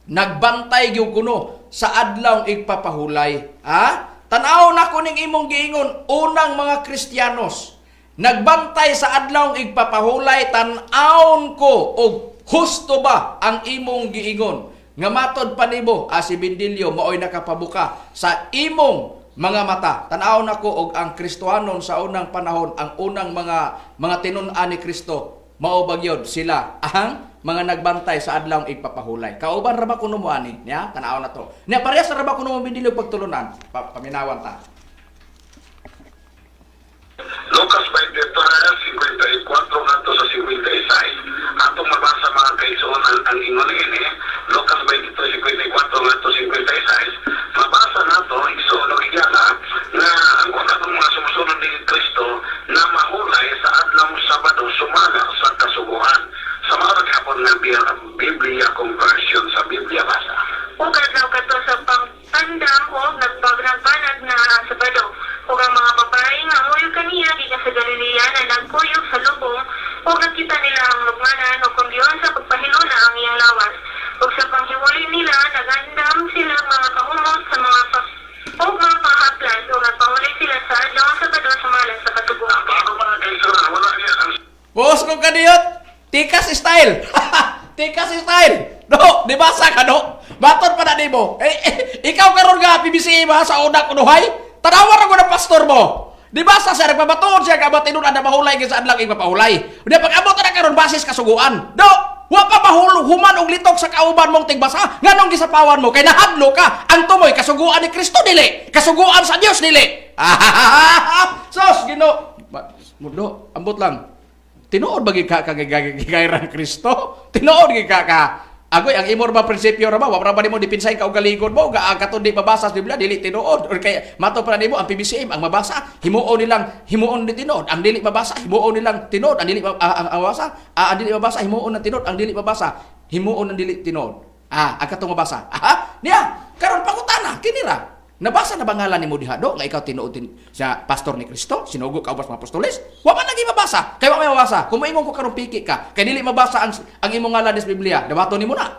[SPEAKER 3] nagbantay gyud kuno sa adlaw igpapahulay. Ha? Tan-aw na kuning imong giingon, unang mga Kristiyanos nagbantay sa adlaw igpapahulay, tan-awon ko og husto ba ang imong giingon nga matod pa nimo si Bindilyo maoy nakapabuka sa imong mga mata. Tan-aw nako og ang Kristohanon sa unang panahon, ang unang mga tinun-an ni Kristo, mao ba gyud sila ang mga nagbantay sa adlaw igpapahulay? Kauban ra ba kuno mo ani? Nya, tan-aw na to. Nya, parehas ra ba kuno mo, Bindilyo, pagtulunan? Paminawan ta.
[SPEAKER 8] Lucas 23, 54 ngadto sa 56. Atong mabasa, mga kaigsoon, ang ingon ini, Lucas 23, 54 ngadto 56. Mabasa nato, igsoon og higala, nga ang una pong mga sumusunod ni Kristo na mahulay sa adlaw Sabado sumala sa kasuguan. Sa mga maghapon nga Biblia conversion sa Biblia, basa.
[SPEAKER 7] Ug adlaw kadto sa pangandam og nagbanag na ang Sabado. Ug ang mga babae nga moyog kaniya gikan sa Galilea na nagkuyog sa lubong ug nakita nila ang lugmanan ug kung sa pagpahiluna ang iyang lawas. Ug sa panghiwalay nila nagandam sila mga kahumos sa mga pa ug mga pahaplas ug nagpahulay sila sa adlaw sa Sabado sumala sa katuguan.
[SPEAKER 8] Bago, mga kaigsoon, wala niya ang
[SPEAKER 3] Boss kong kadiyot, tikas style. Tikas style. No, di basa ka no? Matod pa na nimo. Eh, eh, ikaw karon nga PBCA ba sa unang kunuhay? Tanawa ra ko ng pastor mo. Di basa siya, nagpabatuon siya, ka tinun-an na mahulay kaysa adlaw ipapahulay. Unya pag abot na karon basis kasuguan. Do, wa pa mahulog human og litok sa kauban mong tigbasa. Nganong gisapawan mo? Kay nahadlo ka. Ang tumoy kasuguan ni Kristo dili. Kasuguan sa Dios dili. Sos Ginoo. Mundo, ambot lang. Tinuod ba gid ka kagigayran Kristo? Tinuod gid ka ka. Agoy, ang imor ba prinsipyo ra ba? Wa ra ba nimo depensahin kaugalingon mo? Ga ang katong di mabasa sa Biblia dili tinuod. Or kay mato pa nimo ang PBCM ang mabasa, himuon nilang himuon ni tinuod. Ang dili mabasa, himuon nilang tinuod. Ang dili ang mabasa, ang dili mabasa, himuon ng tinuod. Ang dili mabasa, himuon ng dili tinuod. Ah, ang katong mabasa. Aha, niya, karon pangutana kini ra. Nabasa na ba ngalan nimo diha do nga ikaw tinuod tin sa pastor ni Kristo, sinugo ka ubas mga apostoles? Wa man lagi mabasa. Kay wa may mabasa. Kung moingon ko karon piki ka, kay dili mabasa ang imong ngalan sa Biblia, dawaton nimo na.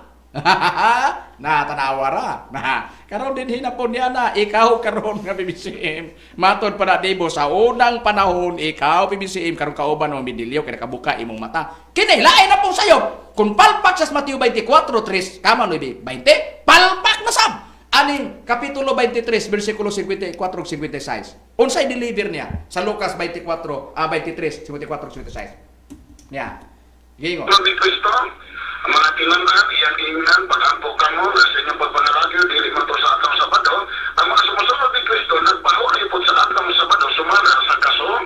[SPEAKER 3] Na tanawa ra. Na karon din hinapon niya na ikaw karon nga PBCM. Matod pa na dibo sa unang panahon ikaw PBCM karon kauban mo Midilyo kay nakabuka imong mata. Kini lain na pong sayop. Kung palpak sa Mateo 24:3, kama 9, 20, palpak na sab. Aning Kapitulo 23 versikulo 54 ug 56. Unsay deliver niya sa Lucas 24 23 54 56. Niya. Giingon.
[SPEAKER 8] ni Kristo, ang mga tinun-an, iyang giingnan, pag-ampo kamo nga sa inyong pagpanalagyo, dili man to sa adlaw Sabado. Ang mga sumusunod ni Kristo, nagpahulay po sa adlaw Sabado, sumala sa kasuguan.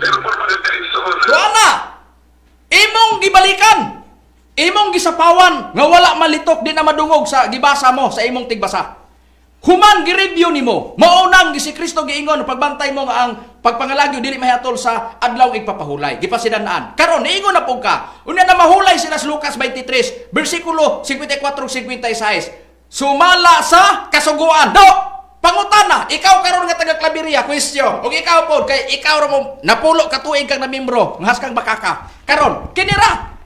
[SPEAKER 8] Therefore, mga kaigsoon,
[SPEAKER 3] Wala! Imong gibalikan! Imong gisapawan nga wala malitok, di na madungog sa gibasa mo sa imong tigbasa. Human gireview nimo, mao nang si Kristo giingon pagbantay mo nga ang pagpangalagyo dili mahiatol sa adlaw igpapahulay. Gipasidanaan. Karon niingon na pug ka. Unya na mahulay sila sa Lucas 23 bersikulo 54 ug 56. Sumala sa kasuguan. Do, pangutana, ikaw karon nga taga Claveria, question. Ug ikaw pod kay ikaw ra mo napulo ka tuig kang namembro, nga kang bakaka. Karon, kinira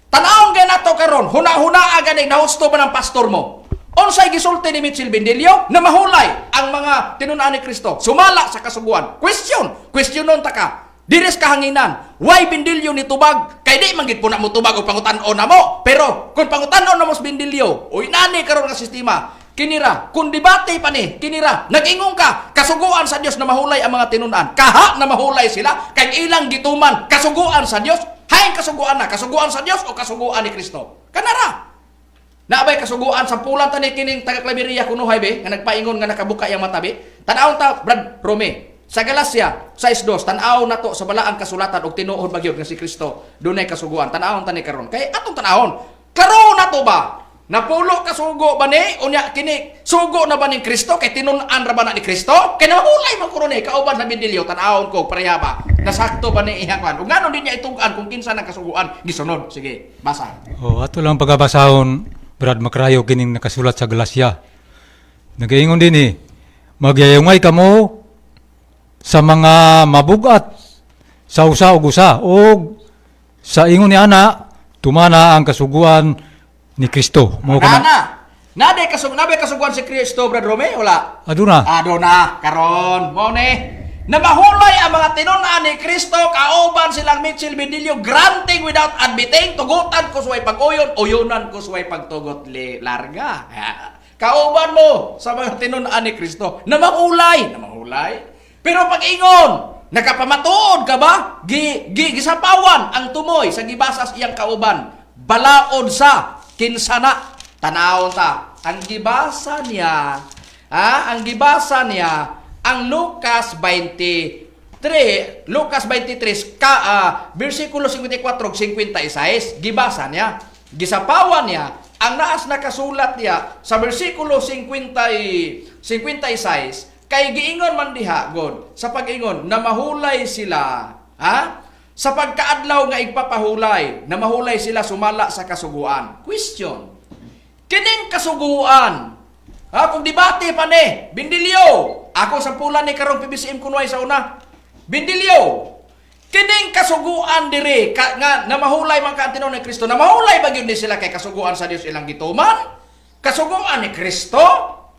[SPEAKER 3] Tanawon gay nato karon, huna-huna gani nahusto ba ng pastor mo? Unsay gisulti ni Mitchell Bendilio na mahulay ang mga tinun-an ni Kristo sumala sa kasuguan? Question, questionon ta ka. Diris kahanginan, why Bendilio ni tubag? Kay di man gid po na mo tubag og pangutan-on na mo. Pero kung pangutan-on na mo sa Bendilio, uy nani karon nga sistema, kinira, kung debate pa ni, kinira, nag-ingon ka, kasuguan sa Dios na mahulay ang mga tinun-an. Kaha na mahulay sila, kay ilang gituman, kasuguan sa Dios, hain kasuguan na, kasuguan sa Dios o kasuguan ni Kristo? Kanara! Naabay kasuguan sa pulan tani kining taga Claveria kunuhay be nga nagpaingon nga nakabuka yang mata be. Tan-awon ta, Brad Rome, sa Galacia 6:2, tan-aw nato sa balaang kasulatan og tinuod ba gyud nga si Kristo dunay kasuguan. Tan-awon tani karon. Kay atong tan-awon. Klaro na to ba? Napulo ka sugo ba ni? Unya kini sugo na ba ni Kristo kay tinun-an ra ba na ni Kristo? Kay nahulay man kuno ni kauban sa Bindilyo, tan-awon ko pareha ba? Nasakto ba ni iyang kwan? Ug nganong di niya itug-an kung kinsa nang kasuguan gisunod? Sige, basa.
[SPEAKER 5] O, ato lang pagabasahon, Brad Makrayo, kining nakasulat sa Galacia. Nagaingon din eh, magyayungay kamo, sa mga mabugat sa usa ug usa og sa ingon ni ana tumana ang kasuguan ni Kristo. Mao kana.
[SPEAKER 3] Nana. Nade kasug nabe kasuguan si Kristo, Brad Rome, wala.
[SPEAKER 5] Aduna.
[SPEAKER 3] Aduna karon mo ni na mahulay ang mga tinun-an ni Kristo kauban silang Mitchell Bendillo granting without admitting tugutan ko suway pag-uyon uyonan ko suway pagtugot li larga. Kauban mo sa mga tinun-an ni Kristo na mahulay, na mahulay. Pero pag-ingon, nakapamatuod ka ba? Gi, gi, gisapawan ang tumoy sa gibasas iyang kauban. Balaod sa kinsana. Tanawon ta. Ang gibasa niya, ha? Ang gibasa niya ang Lucas 23, Lucas 23 ka versikulo 54 ug 56, gibasa niya. Gisapawan niya ang naas nakasulat niya sa versikulo 50 56 kay giingon man diha god sa pag-ingon na mahulay sila, ha? Sa pagkaadlaw nga igpapahulay, na mahulay sila sumala sa kasuguan. Question. Kining kasuguan. Ha, kung debate pa ni, Bindilyo. Ako sa pula ni karong PBCM kunway sa una. Bindilyo. Kining kasuguan diri ka, nga na mahulay man ka ang tinuod ni Kristo. Na mahulay ba gyud ni sila kay kasuguan sa Dios ilang gituman? Kasuguan ni Kristo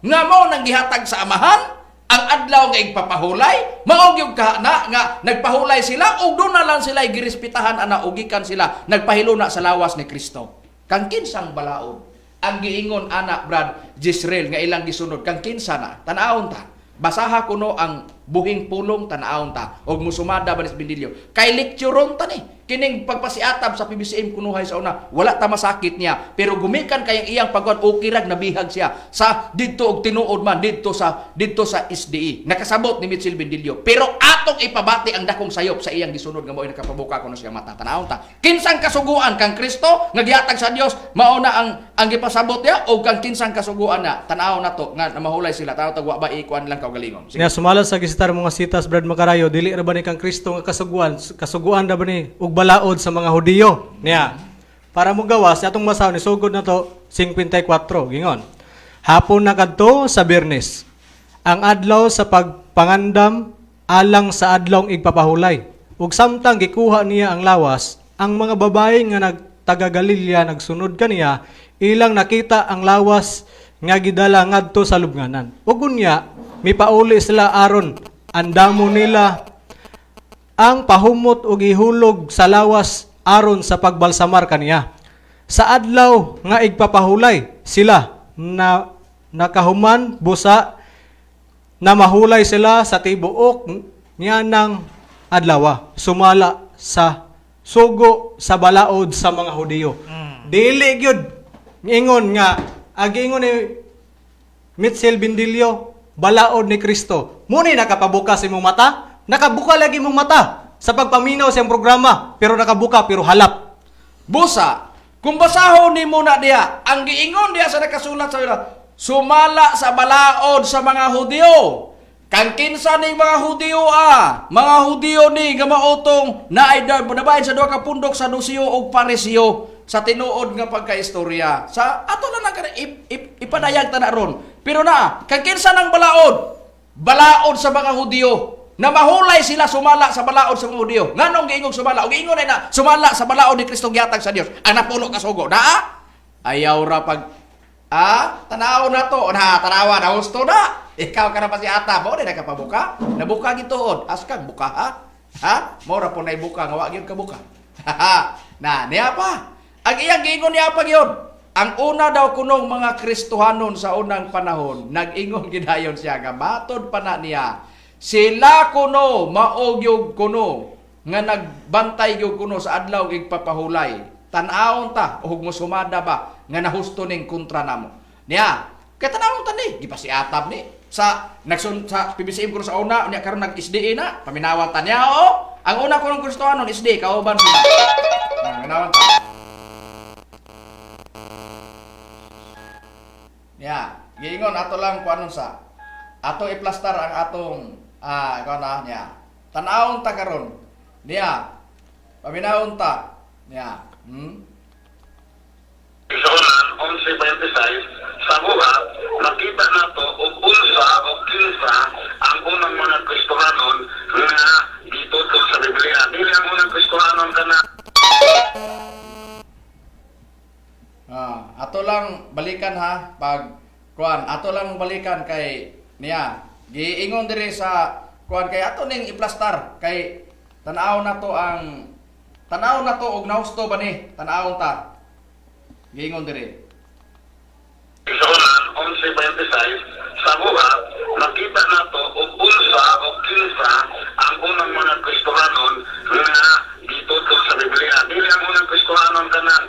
[SPEAKER 3] nga mao nang gihatag sa amahan ang adlaw nga igpapahulay, mao gyud ka na nga nagpahulay sila ug doon na lang sila girespetahan ana ugikan sila nagpahiluna sa lawas ni Kristo. Kang kinsang balaod ang giingon ana Brad Jisreel nga ilang gisunod kang kinsa na tan-awon ta. Basaha kuno ang buhing pulong tan-awon ta og musumada ba ni Bindilyo. Kay lectureon ta ni kining pagpasiatab sa PBCM kunuhay sa una, wala ta masakit niya pero gumikan kayang iyang pagkuan okay rag nabihag siya sa didto og tinuod man didto sa SDE. Nakasabot ni Mitchell Bindilyo pero atong ipabati ang dakong sayop sa iyang gisunod nga mo'y nakapabuka kuno siya mata. Tan-awon ta. Kinsang kasuguan kang Kristo nga gihatag sa Dios mao na ang gipasabot niya o kang kinsang kasuguan na tan-awon nato nga na mahulay sila tan-aw ta wa ba ikuan lang kaugalingon. Sige.
[SPEAKER 6] Nga sumala sa gisitar mga sitas Brad Makarayo, dili ra ba ni kang Kristo nga kasuguan, kasuguan ra ba ni ug balaod sa mga Hudiyo. Niya. Para mo gawas atong masahon ni sugod na to 54 gingon. Hapon na kadto sa Biyernes. Ang adlaw sa pagpangandam alang sa adlawng igpapahulay. Ug samtang gikuha niya ang lawas, ang mga babae nga nagtaga Galilea nagsunod kaniya, ilang nakita ang lawas nga gidala ngadto sa lubnganan. Ug unya, mipauli sila aron andamo nila ang pahumot ug ihulog sa lawas aron sa pagbalsamar kaniya. Sa adlaw nga igpapahulay sila na nakahuman busa na mahulay sila sa tibuok niya ng adlawa sumala sa sugo sa balaod sa mga Hudiyo. Dili gyud ingon nga agingon ni Mitchell Bindilyo, balaod ni Kristo. Muni nakapabuka sa imong mata, nakabuka lagi imong mata sa pagpaminaw sa iyang programa, pero nakabuka pero halap.
[SPEAKER 3] Busa, kung basahon nimo na diha, ang giingon diha sa nakasulat sa ila, sumala sa balaod sa mga Hudyo. Kang kinsa ning mga Hudyo ah, mga Hudyo ni nga maotong naay nabahin sa duha ka pundok sa Dusyo ug Parisio sa tinuod nga pagkaistorya. Sa ato na lang kana ipadayag ta na ron. Pero na, kang kinsa nang balaod? Balaod sa mga Hudyo na mahulay sila sumala sa balaod sa mga Hudyo. Nganong giingong sumala? Og giingon na sumala sa balaod ni Kristo gihatag sa Dios. Ang napulo ka sugo. Naa? Ayaw ra pag tanaw na to. Na, tanawa na husto na. Ikaw ka na pa si ata. Mo na nakapabuka. Nabuka gituod. Askang buka ha? Ha? Mo ra po na ibuka nga wa gyud ka buka. Na, niya pa. Ang iyang giingon niya pa gyud. Ang una daw kunong mga Kristohanon sa unang panahon, nag-ingon gidayon siya nga matod pa na niya. Sila kuno maogyog kuno nga nagbantay gyud kuno sa adlaw igpapahulay. Tan-awon ta og mosumada ba nga nahusto ning kontra namo. Niya, kay tan-awon ta ni, gipasiatab ni sa nagsun sa PBCM kuno sa una unya karon nag SDE na, paminawa ta niya oh. Ang una kunong Kristohanon SDE kauban sila. Na, paminawan ta. Ya, giingon ato lang kuanon sa ato iplastar ang atong ikaw na niya. Tan-awon ta karon. Niya. Paminawon ta. Niya.
[SPEAKER 8] Igsuonan, 11.26, Sa Buhat, makita nato og unsa o kinsa ang unang mga Kristohanon nga gitudlo sa Biblia. Dili ang unang Kristohanon kana
[SPEAKER 3] Ah, ato lang balikan ha pag kuan, ato lang balikan kay niya. Giingon diri sa kuan kay ato ning iplastar kay tan-aw na to ang tan-aw na to og nahusto ba ni? Tan-awon ta. Giingon diri.
[SPEAKER 8] Igsuonan, 11:26, sa Buhat, makita nato og unsa o kinsa ang unang mga Kristohanon nga gitudlo sa Biblia. Dili ang unang Kristohanon kanang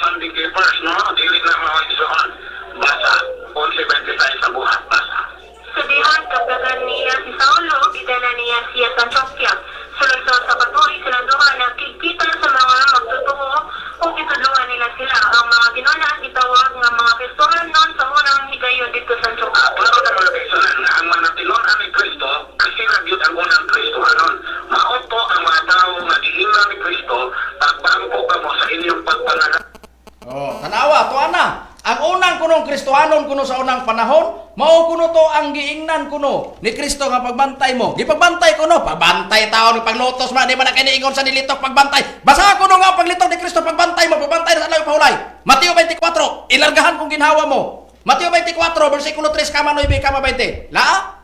[SPEAKER 8] Sunday keepers, no? Dili na mga igsoon. Basa, 11:26 sa Buhat, basa.
[SPEAKER 7] Sa dihan, kaplagan niya si Saulo, gidala niya siya sa Antioquia. Sulod sa patuloy silang duha nakikita sa mga magtotoo o gitudloan nila sila. Ang mga tinunan gitawag nga mga Kristohanon sa unang higayon dito sa Antioquia.
[SPEAKER 8] Klaro na mga kaigsunan nga ang mga tinunan ni Kristo, kasi na gyud ang unang Kristohanon. Mao to ang mga tawo nga giingnan ni Kristo, pagbangko kamo sa inyong pagpanganak.
[SPEAKER 3] Oh, tanawa to ana. Ang unang kunong Kristohanon kuno sa unang panahon, mao kuno to ang giingnan kuno ni Kristo nga pagbantay mo. Gipagbantay kuno, pagbantay taon ni paglutos man di man na kiniingon sa nilitok pagbantay. Basa kuno nga ang paglitok ni Kristo pagbantay mo, pagbantay sa adlaw pahulay. Mateo 24, ilargahan kung ginhawa mo. Mateo 24 bersikulo 3 kama 9 kama 20. Laa?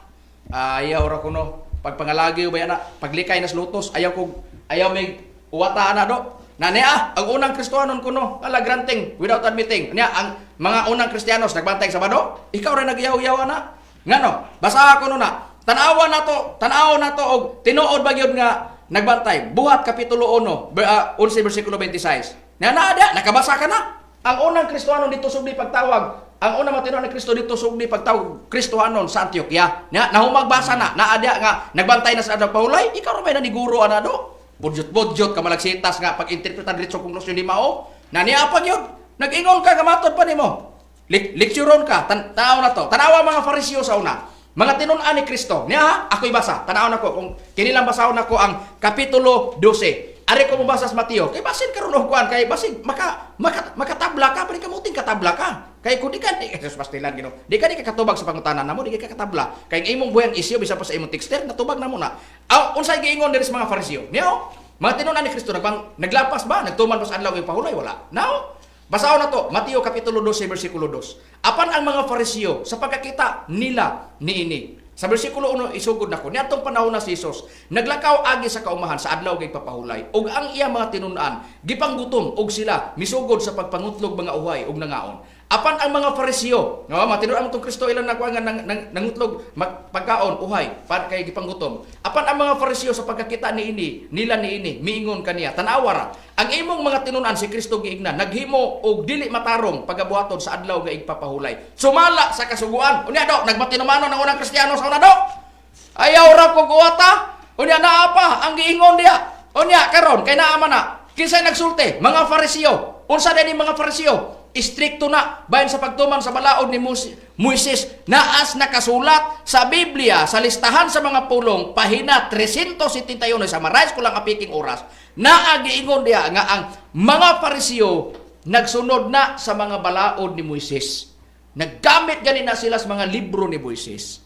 [SPEAKER 3] Ayaw ra kuno. Pagpangalagi ba na, paglikay nas lutos, ayaw kog ayaw mig uwata ana do. Na niya, ang unang Kristohanon kuno, ala granting without admitting. Niya ang mga unang Kristiyanos nagbantay sa Sabado, ikaw ra nagyaw-yaw ana. Ngano? Basa kuno na. Tan-awa nato, tan-aw nato og tinuod ba gyud nga nagbantay. Buhat kapitulo 1, 11 bersikulo 26. Niya naa diya, nakabasa ka na. Ang unang Kristohanon dito sugdi pagtawag, ang unang matinuod ni Kristo dito sugdi pagtawag Kristohanon sa Antioquia. Nya nahumagbasa na, naa diya nga nagbantay na sa adlaw pahulay, ikaw ra may naniguro ana do. Budyot-budyot ka malagsitas nga pag-interpreta diretso konklusyon di mao. Na niya pa gyud. Nag-ingon ka nga matod pa nimo. Lekturon ka, tanaw na to. Tanawa mga Fariseo sa una. Mga tinun-an ni Kristo. Niya ha, ako'y basa. Tanaw na ko kung kinilang basahon nako ang kapitulo 12. Ari ko mobasa sa Mateo. Kay basin karon og kuan kay basin maka, maka makatabla ka pwede kamuting katabla ka. Kay kun di ka di Jesus pastilan Ginoo. Di ka di ka katubag sa pangutana namo, di ka katabla. Kay ang imong buhang isyo bisan pa sa imong texter natubag na mo na. Aw unsay giingon diri sa mga Fariseo? Niya oh, mga tinun-an ni Kristo nagbang naglapas ba nagtuman ba sa adlaw ug pahulay wala. Now, basahon na to, Mateo Kapitulo 12, versikulo 2. Apan ang mga Fariseo sa pagkakita nila niini. Sa versikulo 1 isugod nako, niadtong panahon na si Jesus, naglakaw agi sa kaumahan sa adlaw kay papahulay ug ang iya mga tinun-an gipanggutom og sila misugod sa pagpangutlog mga uhay ug nangaon. Apan ang mga Fariseo, no, matinud-an tong Kristo ilang nakuha nga nang, nang, nangutlog pagkaon uhay para kay gipanggutom. Apan ang mga Fariseo sa pagkakita niini, nila niini, miingon kaniya, tan-awa ra, ang imong mga tinun-an si Kristo giigna naghimo og dili matarong pagabuhaton sa adlaw nga igpapahulay. Sumala sa kasuguan. Unya do, nagmatinumanon ang unang Kristiyano sa una do. Ayaw ra ko guwata. Unya naa pa ang giingon diha. Unya karon kay naa man na. Kinsay nagsulti? Mga Fariseo. Unsa din mga Fariseo? Istrikto na bahin sa pagtuman sa balaod ni Moises naas nakasulat sa Biblia sa listahan sa mga pulong pahina 371 sa summarize ko lang apiking oras naa giingon diha nga ang mga Fariseo nagsunod na sa mga balaod ni Moises. Naggamit gani na sila sa mga libro ni Moises.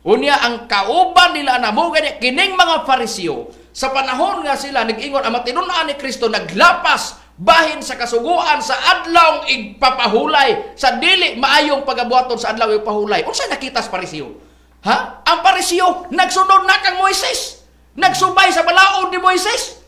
[SPEAKER 3] Unya ang kauban nila na mo gani kining mga Fariseo sa panahon nga sila nag-ingon ang matinun-an ni Kristo naglapas bahin sa kasuguan sa adlaw igpapahulay sa dili maayong pagabuhaton sa adlaw igpahulay. Unsa nakita sa Fariseo? Ha? Ang Fariseo nagsunod na kang Moises. Nagsubay sa balaod ni Moises.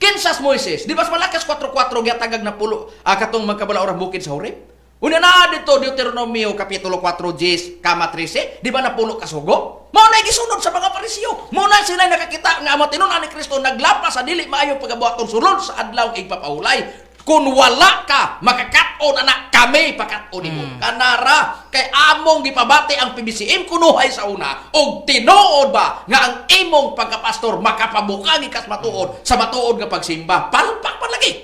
[SPEAKER 3] Kinsas Moises, di ba sa Malakas 4:4 gihatagag na pulo katong magkabalaorang bukid sa Horeb? Una na dito Deuteronomio kapitulo 4 10 kama 13, di ba napulo kasugo? Mao na gisunod sa mga Pariseo. Mao na sila nakakita nga ang matinud-an ni Kristo naglapas sa dili maayong pagabuhaton sulod sa adlaw igpapahulay. Kung wala ka, makakat-on ana kami pakat-on nimo. Kanara kay among gipabati ang PBCM kunuhay sa una og tinuod ba nga ang imong pagkapastor makapabuka gikas matuod sa matuod nga pagsimba. Palpak pa lagi.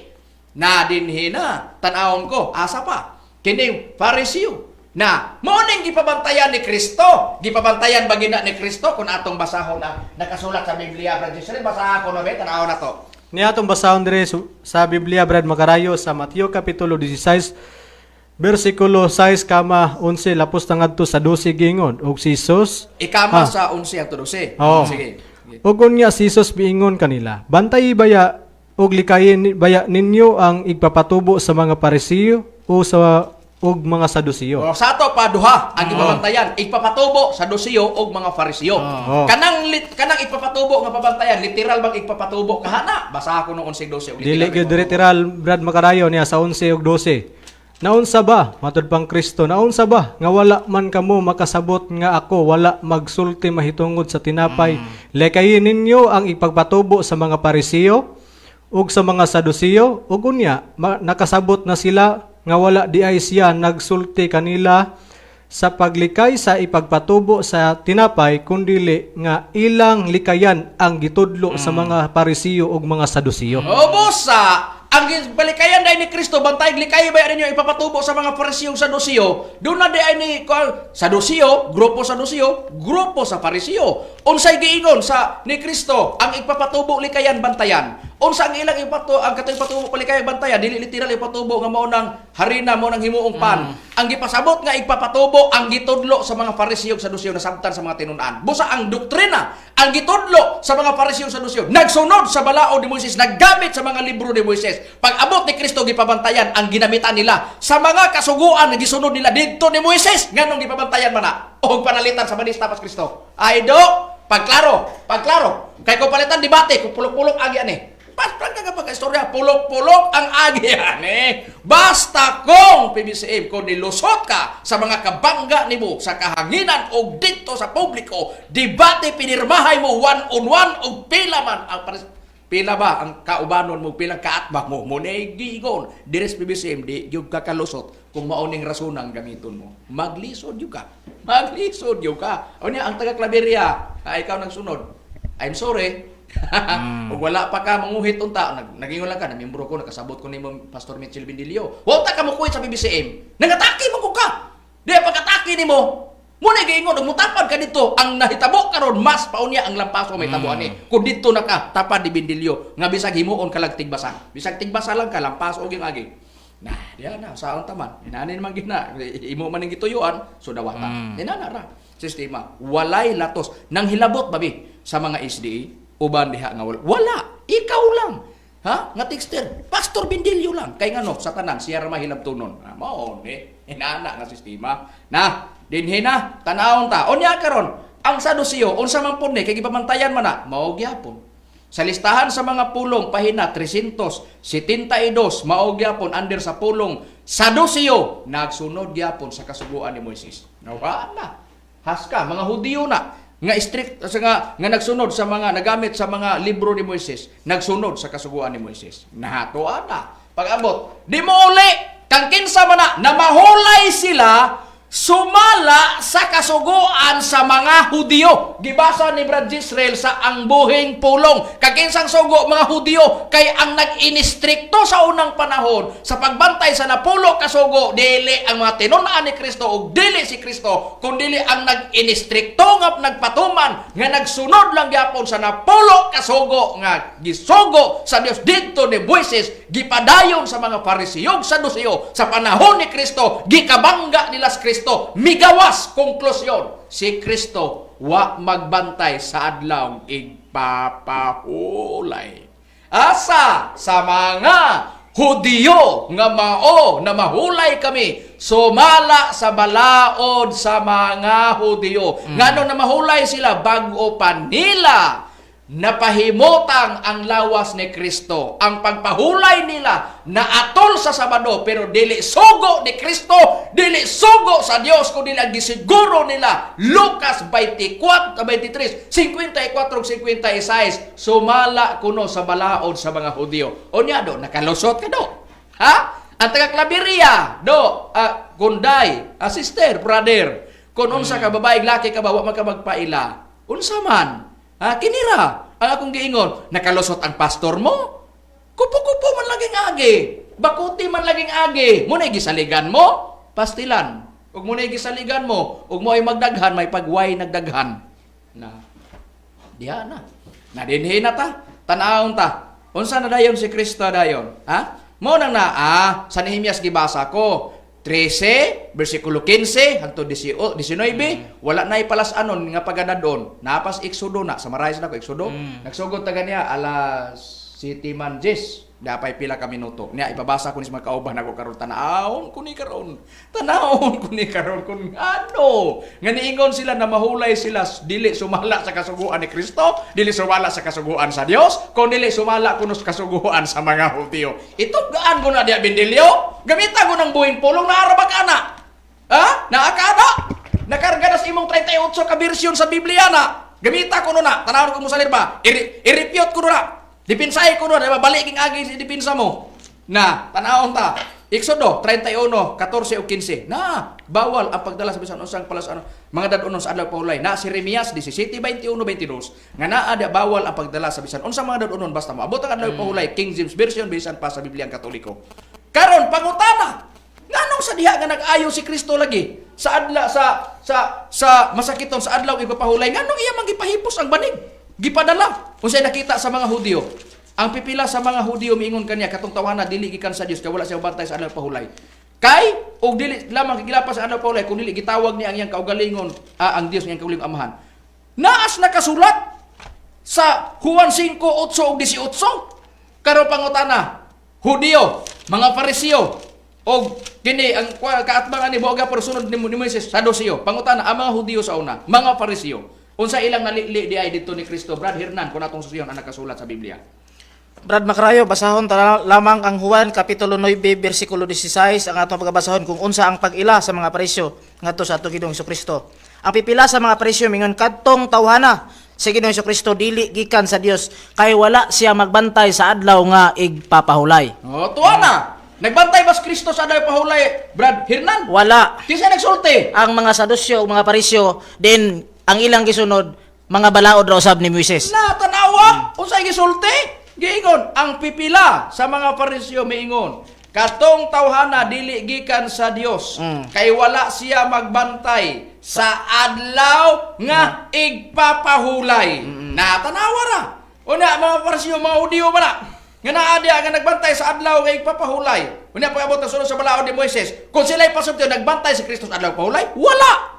[SPEAKER 3] Na dinhi na tan-awon ko asa pa kining Fariseo na mao ning gipabantayan ni Kristo. Gipabantayan ba gina ni Kristo kung atong basahon na nakasulat sa Biblia, Brad Jezreel, basaha ko na ba tan-awon na to.
[SPEAKER 6] Niya atong basahon dire sa Biblia Brad Makarayo sa Mateo kapitulo 16 Bersikulo 6 kama 11 lapos na ngadto sa 12 gingon og si Jesus
[SPEAKER 3] Ikama sa 11 hangtod 12.
[SPEAKER 6] Oo.
[SPEAKER 3] Sige. Sige.
[SPEAKER 6] Ug unya si Jesus miingon kanila, "Bantay baya og likayin baya ninyo ang igpapatubo sa mga Parisiyo o sa og mga Sadusiyo."
[SPEAKER 3] O, sa ato pa duha ang gipabantayan, igpapatubo sa Sadusiyo og mga Farisiyo.
[SPEAKER 6] Oh.
[SPEAKER 3] Kanang igpapatubo nga pabantayan, literal bang igpapatubo kahana? Basa ako no 11:12. Og
[SPEAKER 6] Dili
[SPEAKER 3] literal
[SPEAKER 6] gyud literal, Brad Makarayo, niya sa 11 ug 12. Naunsa ba, matod pang Kristo, naunsa ba nga wala man kamo makasabot nga ako wala magsulti mahitungod sa tinapay? Lekayin ninyo ang ipagpatubo sa mga Parisiyo ug sa mga Sadusiyo. Ug unya nakasabot na sila nga wala di ay siya nagsulti kanila sa paglikay sa ipagpatubo sa tinapay, kundili nga ilang likayan ang gitudlo sa mga Parisiyo ug mga Sadusiyo.
[SPEAKER 3] O busa, ang balikayan dahil ni Kristo, bantay likay ba ninyo ipapatubo sa mga Farisiyo sa Sadusiyo, doon na di ay ni Sadusiyo, grupo sa Sadusiyo, grupo sa Farisiyo. Unsay giingon sa ni Kristo ang ipapatubo likayan bantayan? Unsa ang ilang ipato ang katong ipatubo palikayan bantayan? Dili literal ipatubo nga mao nang harina, mao nang himuong pan. Ang gipasabot nga ipapatubo ang gitudlo sa mga Farisiyo ug Sadusiyo na samtan sa mga tinun-an. Busa ang doktrina ang gitudlo sa mga Farisiyo ug Sadusiyo nagsunod sa balaod ni Moises, naggamit sa mga libro ni Moises. Pag abot ni Kristo, gipabantayan ang ginamitan nila sa mga kasuguan nga gisunod nila didto ni Moises. Nganong gipabantayan man na og panalitan sa manista pas Kristo? Ay do, pagklaro, pagklaro. Kay kung palitan debate, kung pulok-pulok agi ani. Pas prangka ka pagka-istorya, pulok-pulok ang agi ani. Basta kung PBCM, kung nilusot ka sa mga kabangga nimo sa kahanginan o dito sa publiko, debate pinirmahay mo one on one og pila man ang pila ba ang kaubanon mo, pilang kaatbak mo, mo gigon dires PBCM, di gyud ka kalusot kung mao ning rason ang gamiton mo. Maglisod gyud ka. Maglisod gyud ka. Unya ang taga Claveria, ikaw nang sunod. I'm sorry. Ug wala pa ka manguhit unta, nagingon lang ka, na miyembro ko, nakasabot ko nimo Pastor Mitchell Bindilio. Wa ta ka mokuhit sa PBCM. Nangatake man ko ka. Di pagkatake nimo, mo na giingon ug mutapad ka dito ang nahitabo karon mas paunya ang lampaso may tabo ani. Kung dito na ka tapad ni Bindilio nga bisag himuon ka lang tigbasa. Bisag tigbasa lang ka lampaso og yung agi. Na, diya na saon taman. Inani naman gina imo man ning gituyuan, so dawata. Inana ra sistema. Walay latos nang hilabot babi sa mga SDA uban diha nga wala. Wala, ikaw lang. Ha? Nga texter, Pastor Bindilio lang. Kay ngano sa tanan siya ra mahilabtonon. Ah, mao ni inana nga sistema. Na, dinhi na tanawon ta. Unya karon, ang Sadusiyo unsa man pud ni kay gipamantayan man na, mao gyapon. Sa listahan sa mga pulong pahina 372 mao gyapon under sa pulong Sadusiyo nagsunod gyapon sa kasuguan ni Moises. Nawala. Haska mga Hudiyo na nga strict sa nga nagsunod sa mga nagamit sa mga libro ni Moises, nagsunod sa kasuguan ni Moises. Nahatuan na. Pag-abot, di mo uli kang kinsa man na, na mahulay sila sumala sa kasuguan sa mga Hudiyo. Gibasa ni Brad Israel sa Ang Buhing Pulong. Kakinsang sugo mga Hudiyo kay ang nag-inistrikto sa unang panahon sa pagbantay sa napulo kasugo dili ang mga tinun-an ni Kristo ug dili si Kristo, kundili ang nag-inistrikto nga nagpatuman nga nagsunod lang gyapon sa napulo kasugo nga gisugo sa Dios didto ni Moises, gipadayon sa mga Parisiyo ug Sadusiyo sa panahon ni Kristo, gikabangga nila si Kristo. Migawas konklusyon, si Kristo wa magbantay sa adlaw igpapahulay asa sa mga Hudiyo nga mao na mahulay kami sumala sa balaod sa mga Hudiyo. Ngano na mahulay sila bag-o pa nila napahimutang ang lawas ni Kristo. Ang pagpahulay nila naatol sa Sabado pero dili sugo ni Kristo, dili sugo sa Dios kundi ang gisiguro nila Lucas 24, 23, 54 56 sumala kuno sa balaod sa mga Hudiyo. Unya do nakalusot ka do. Ha? Ang taga Claveria do, kunday, sister, brother, kung unsa ka babae, laki ka ba, wa man ka magpaila. Unsa man? Ha, kinira ang akong giingon, nakalusot ang pastor mo? Kupo-kupo man laging agi. Bakuti man laging agi. Muna gisaligan mo, pastilan. Ug muna gisaligan mo, ug mo ay magdaghan, may pagway nagdaghan. Na. Diha na. Na dinhi na ta. Tan-awon ta. Unsa na dayon si Kristo dayon? Ha? Mo nang naa sa Nehemias gibasa ko. 13, versikulo 15 hangtod 19, wala na ipalas-anon nga pagadadon. Napas Exodo na, summarize na ko Exodo. Nagsugod ta ganiya alas City man Jess. Dapay pila ka minuto. Niya ipabasa ko ni sa mga kauban ako karon, tanawon ko ni karon. Tanawon ko ni karon kung ano. Nga niingon sila na mahulay sila dili sumala sa kasuguan ni Kristo, dili sumala sa kasuguan sa Dios, kung dili sumala kuno sa kasuguan sa mga Hudyo. Itugaan ko na diya Bindilyo. Gamitan ko ng buhin pulong na arabag ana. Ha? Naa ka ana? Nakarga na sa imong 38 ka bersyon sa Biblia na. Gamita ko na. Tanawon ko mo sa lirba. I-refute ko na. Dipinsay ko na. Diba? Balik king agi si dipinsa mo. Na, tanawon ta. Exodo 31, 14 o 15. Na, bawal ang pagdala sa bisan unsang palas ano, mga dadonon sa adlaw paulay. Na si Remias 17, 21, 22 nga naa da bawal ang pagdala sa bisan unsang mga dadonon basta moabot ang adlaw pahulay, King James Version bisan pa sa Bibliang Katoliko. Karon pangutana, nganong sa diha nga nag-ayo si Kristo lagi sa adla sa sa sa masakiton sa adlaw ipapahulay, nganong iya man gipahipos ang banig? Gipadala. Unsay nakita sa mga Hudyo? Ang pipila sa mga Hudyo miingon kaniya katong tawana dili gikan sa Dios kay wala siya bantay sa adlaw pahulay. Kay og dili lamang gilapas sa adlaw pahulay kung dili gitawag niya ang iyang kaugalingon, ang Dios nga iyang kaugalingon amahan. Naas nakasulat sa Juan 5, 8 ug 18. Karon pangutana, Hudyo, mga Pariseo, og kini ang kaatbangan ni Boga pero sunod ni Moises, Saduceo. Pangutana ang mga Hudyo sa una, mga Pariseo. Unsa ilang nalili di ay didto ni Kristo, Brad Hernan, kung atong susiyon ang nakasulat sa Biblia.
[SPEAKER 4] Brad Macrayo, basahon ta lamang ang Juan Kapitulo 9, versikulo 16 ang atong pagabasahon kung unsa ang pag-ila sa mga presyo ngadto sa atong Ginoong Kristo. Ang pipila sa mga presyo mingon kadtong tawhana sa Ginoong Kristo dili gikan sa Dios kay wala siya magbantay sa adlaw nga igpapahulay.
[SPEAKER 3] Oh, tuwa na. Nagbantay ba si Kristo sa adlaw pahulay, Brad Hernan?
[SPEAKER 4] Wala
[SPEAKER 3] Kinsa nagsulti?
[SPEAKER 4] ang mga Sadusyo ug mga Parisyo din ang ilang gisunod mga balaod ra usab ni Moises.
[SPEAKER 3] Na tanawa, unsay gisulti? Giingon ang pipila sa mga Pariseo miingon, katong tawhana dili gikan sa Dios kay wala siya magbantay sa adlaw nga igpapahulay. Na tanawa ra. Una mga Pariseo, mga Hudiyo man na. Nga naa diya nga nagbantay sa adlaw nga igpapahulay. Unya pag-abot ang sunod sa balaod ni Moises, kung sila'y pasulti nagbantay si Kristo sa adlaw pahulay, wala.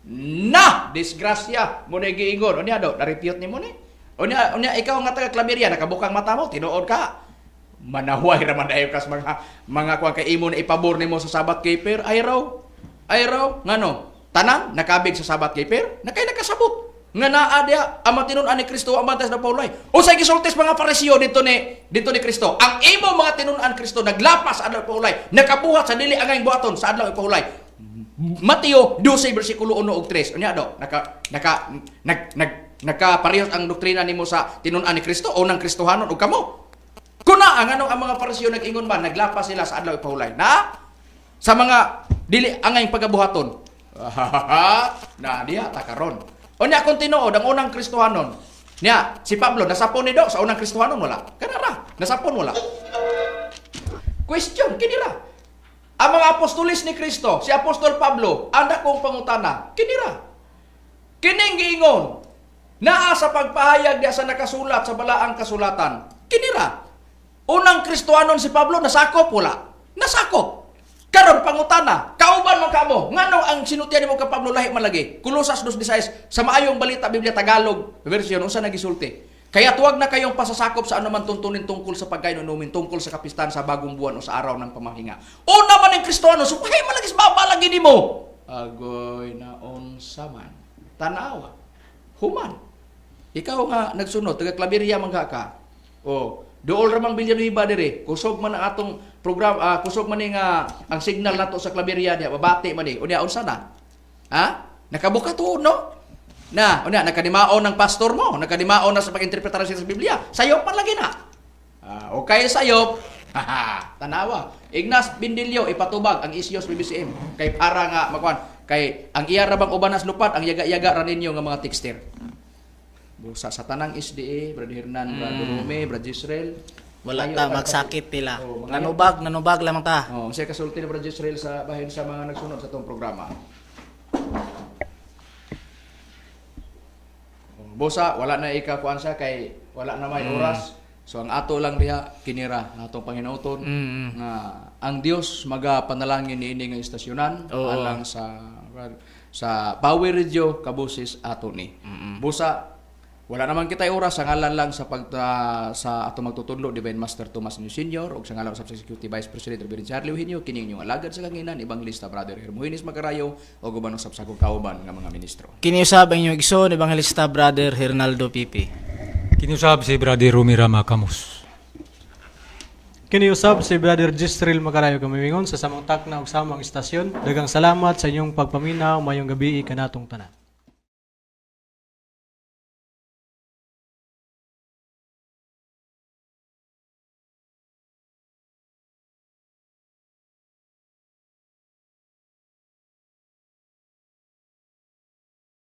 [SPEAKER 3] Na disgrasya mo na giingon. Unya do, na-refute nimo ni. Unya unya ikaw nga taga Claveria nakabukang mata mo, tinuod ka. Manahuay ra man dayon kas mga kuan kay imo na ipabor nimo sa Sabat keeper ay raw. Ay raw ngano? Tanan nakabig sa Sabat keeper, nakay nakasabot. Nga naa diha ang matinud-an ni Kristo ang bantay sa Paulay. Unsay gisultis mga Pariseo dito ni Kristo? Ang imo mga tinun-an Kristo naglapas sa adlaw pahulay, nakabuhat sa dili angayng buhaton sa adlaw pahulay. Mateo 12 bersikulo 1 ug 3. Unya do, naka naka nag nag nakaparehas ang doktrina nimo sa tinun-an ni Kristo o ng Kristohanon ug kamo. Kuna ang anong ang mga Pariseo nag-ingon ba naglapas sila sa adlaw ipahulay. Na sa mga dili angay pagabuhaton. Na diha ta karon. Unya kung tinuod ang unang Kristohanon. Nya si Pablo nasapon ni do sa unang Kristohanon wala. Kanara, nasapon wala. Question kinira. Ang mga apostolis ni Kristo, si Apostol Pablo, ang dakong pangutana, kinira. Kining giingon, naa sa pagpahayag diya sa nakasulat sa balaang kasulatan. Kinira. Unang Kristohanon si Pablo, nasakop wala. Nasakop. Karon pangutana, kauban mo kamo, nganong ang sinutian nimo ka Pablo lahi man lagi? Kolosas 2:16 sa maayong balita Biblia Tagalog version unsa nagisulti? Kaya tuwag na kayong pasasakop sa anuman tuntunin tungkol sa pagkain o inumin, tungkol sa kapistahan sa bagong buwan o sa araw ng pamahinga. Una man ang Kristiyano, so pahay man lagi sa baba lagi nimo. Agoy na unsa man. Tanawa. Human. Ikaw nga nagsunod, taga Claveria man ka. O, dool ra mang Villanueva dire. Kusog man ang atong program, kusog man ni nga ang signal nato sa Claveria diha, babati man ni. Unya unsa na? Ha? Nakabuka tuod no? Na, unya nakadimao ng pastor mo, nakadimao na sa pag-interpretar sa Biblia. Sayop man lagi na. Okay sayop. Haha, tanawa. Ignas Bindilyo ipatubag ang isyos BBCM kay para nga makuan kay ang iya ra bang ubanas lupad ang yaga-yaga ra ninyo nga mga texter. Busa sa tanang SDA, Brad Hernan, Brad Rome, Brad Israel.
[SPEAKER 4] Wala
[SPEAKER 3] Ayaw
[SPEAKER 4] ta
[SPEAKER 3] ka-
[SPEAKER 4] magsakit nila.
[SPEAKER 3] Oh, mga-
[SPEAKER 4] Nanubag, nanubag lamang ta.
[SPEAKER 3] Oh, unsay kasulti ni Brad Israel sa bahin sa mga nagsunod sa atong programa. Oh, Bosa, wala na ikakuan siya kay wala na may oras. So ang ato lang diha kinira atong panginauton nga ang Dios magapanalangin niini nga istasyonan alang sa Power Radio kabusis ato ni. Busa wala naman kita'y oras sa ngalan lang sa pag sa ato magtutudlo Divine Master Tomas Niño Senior ug sa ngalan usab sa Executive Vice President Reverend Charlie Eugenio kini inyong alagad sa kanginan Evangelista Brother Hermogenes Macarayo ug uban usab sa akong kauban nga mga ministro.
[SPEAKER 4] Kini usab ang inyong igsoon Evangelista Brother Hernaldo Pipi.
[SPEAKER 5] Kini usab si Brother Romy Rama Camus.
[SPEAKER 6] Kini usab si Brother Gistril Macarayo kamimingon sa samang takna ug samang istasyon. Daghang salamat sa inyong pagpaminaw, mayong gabi kanatong tanan.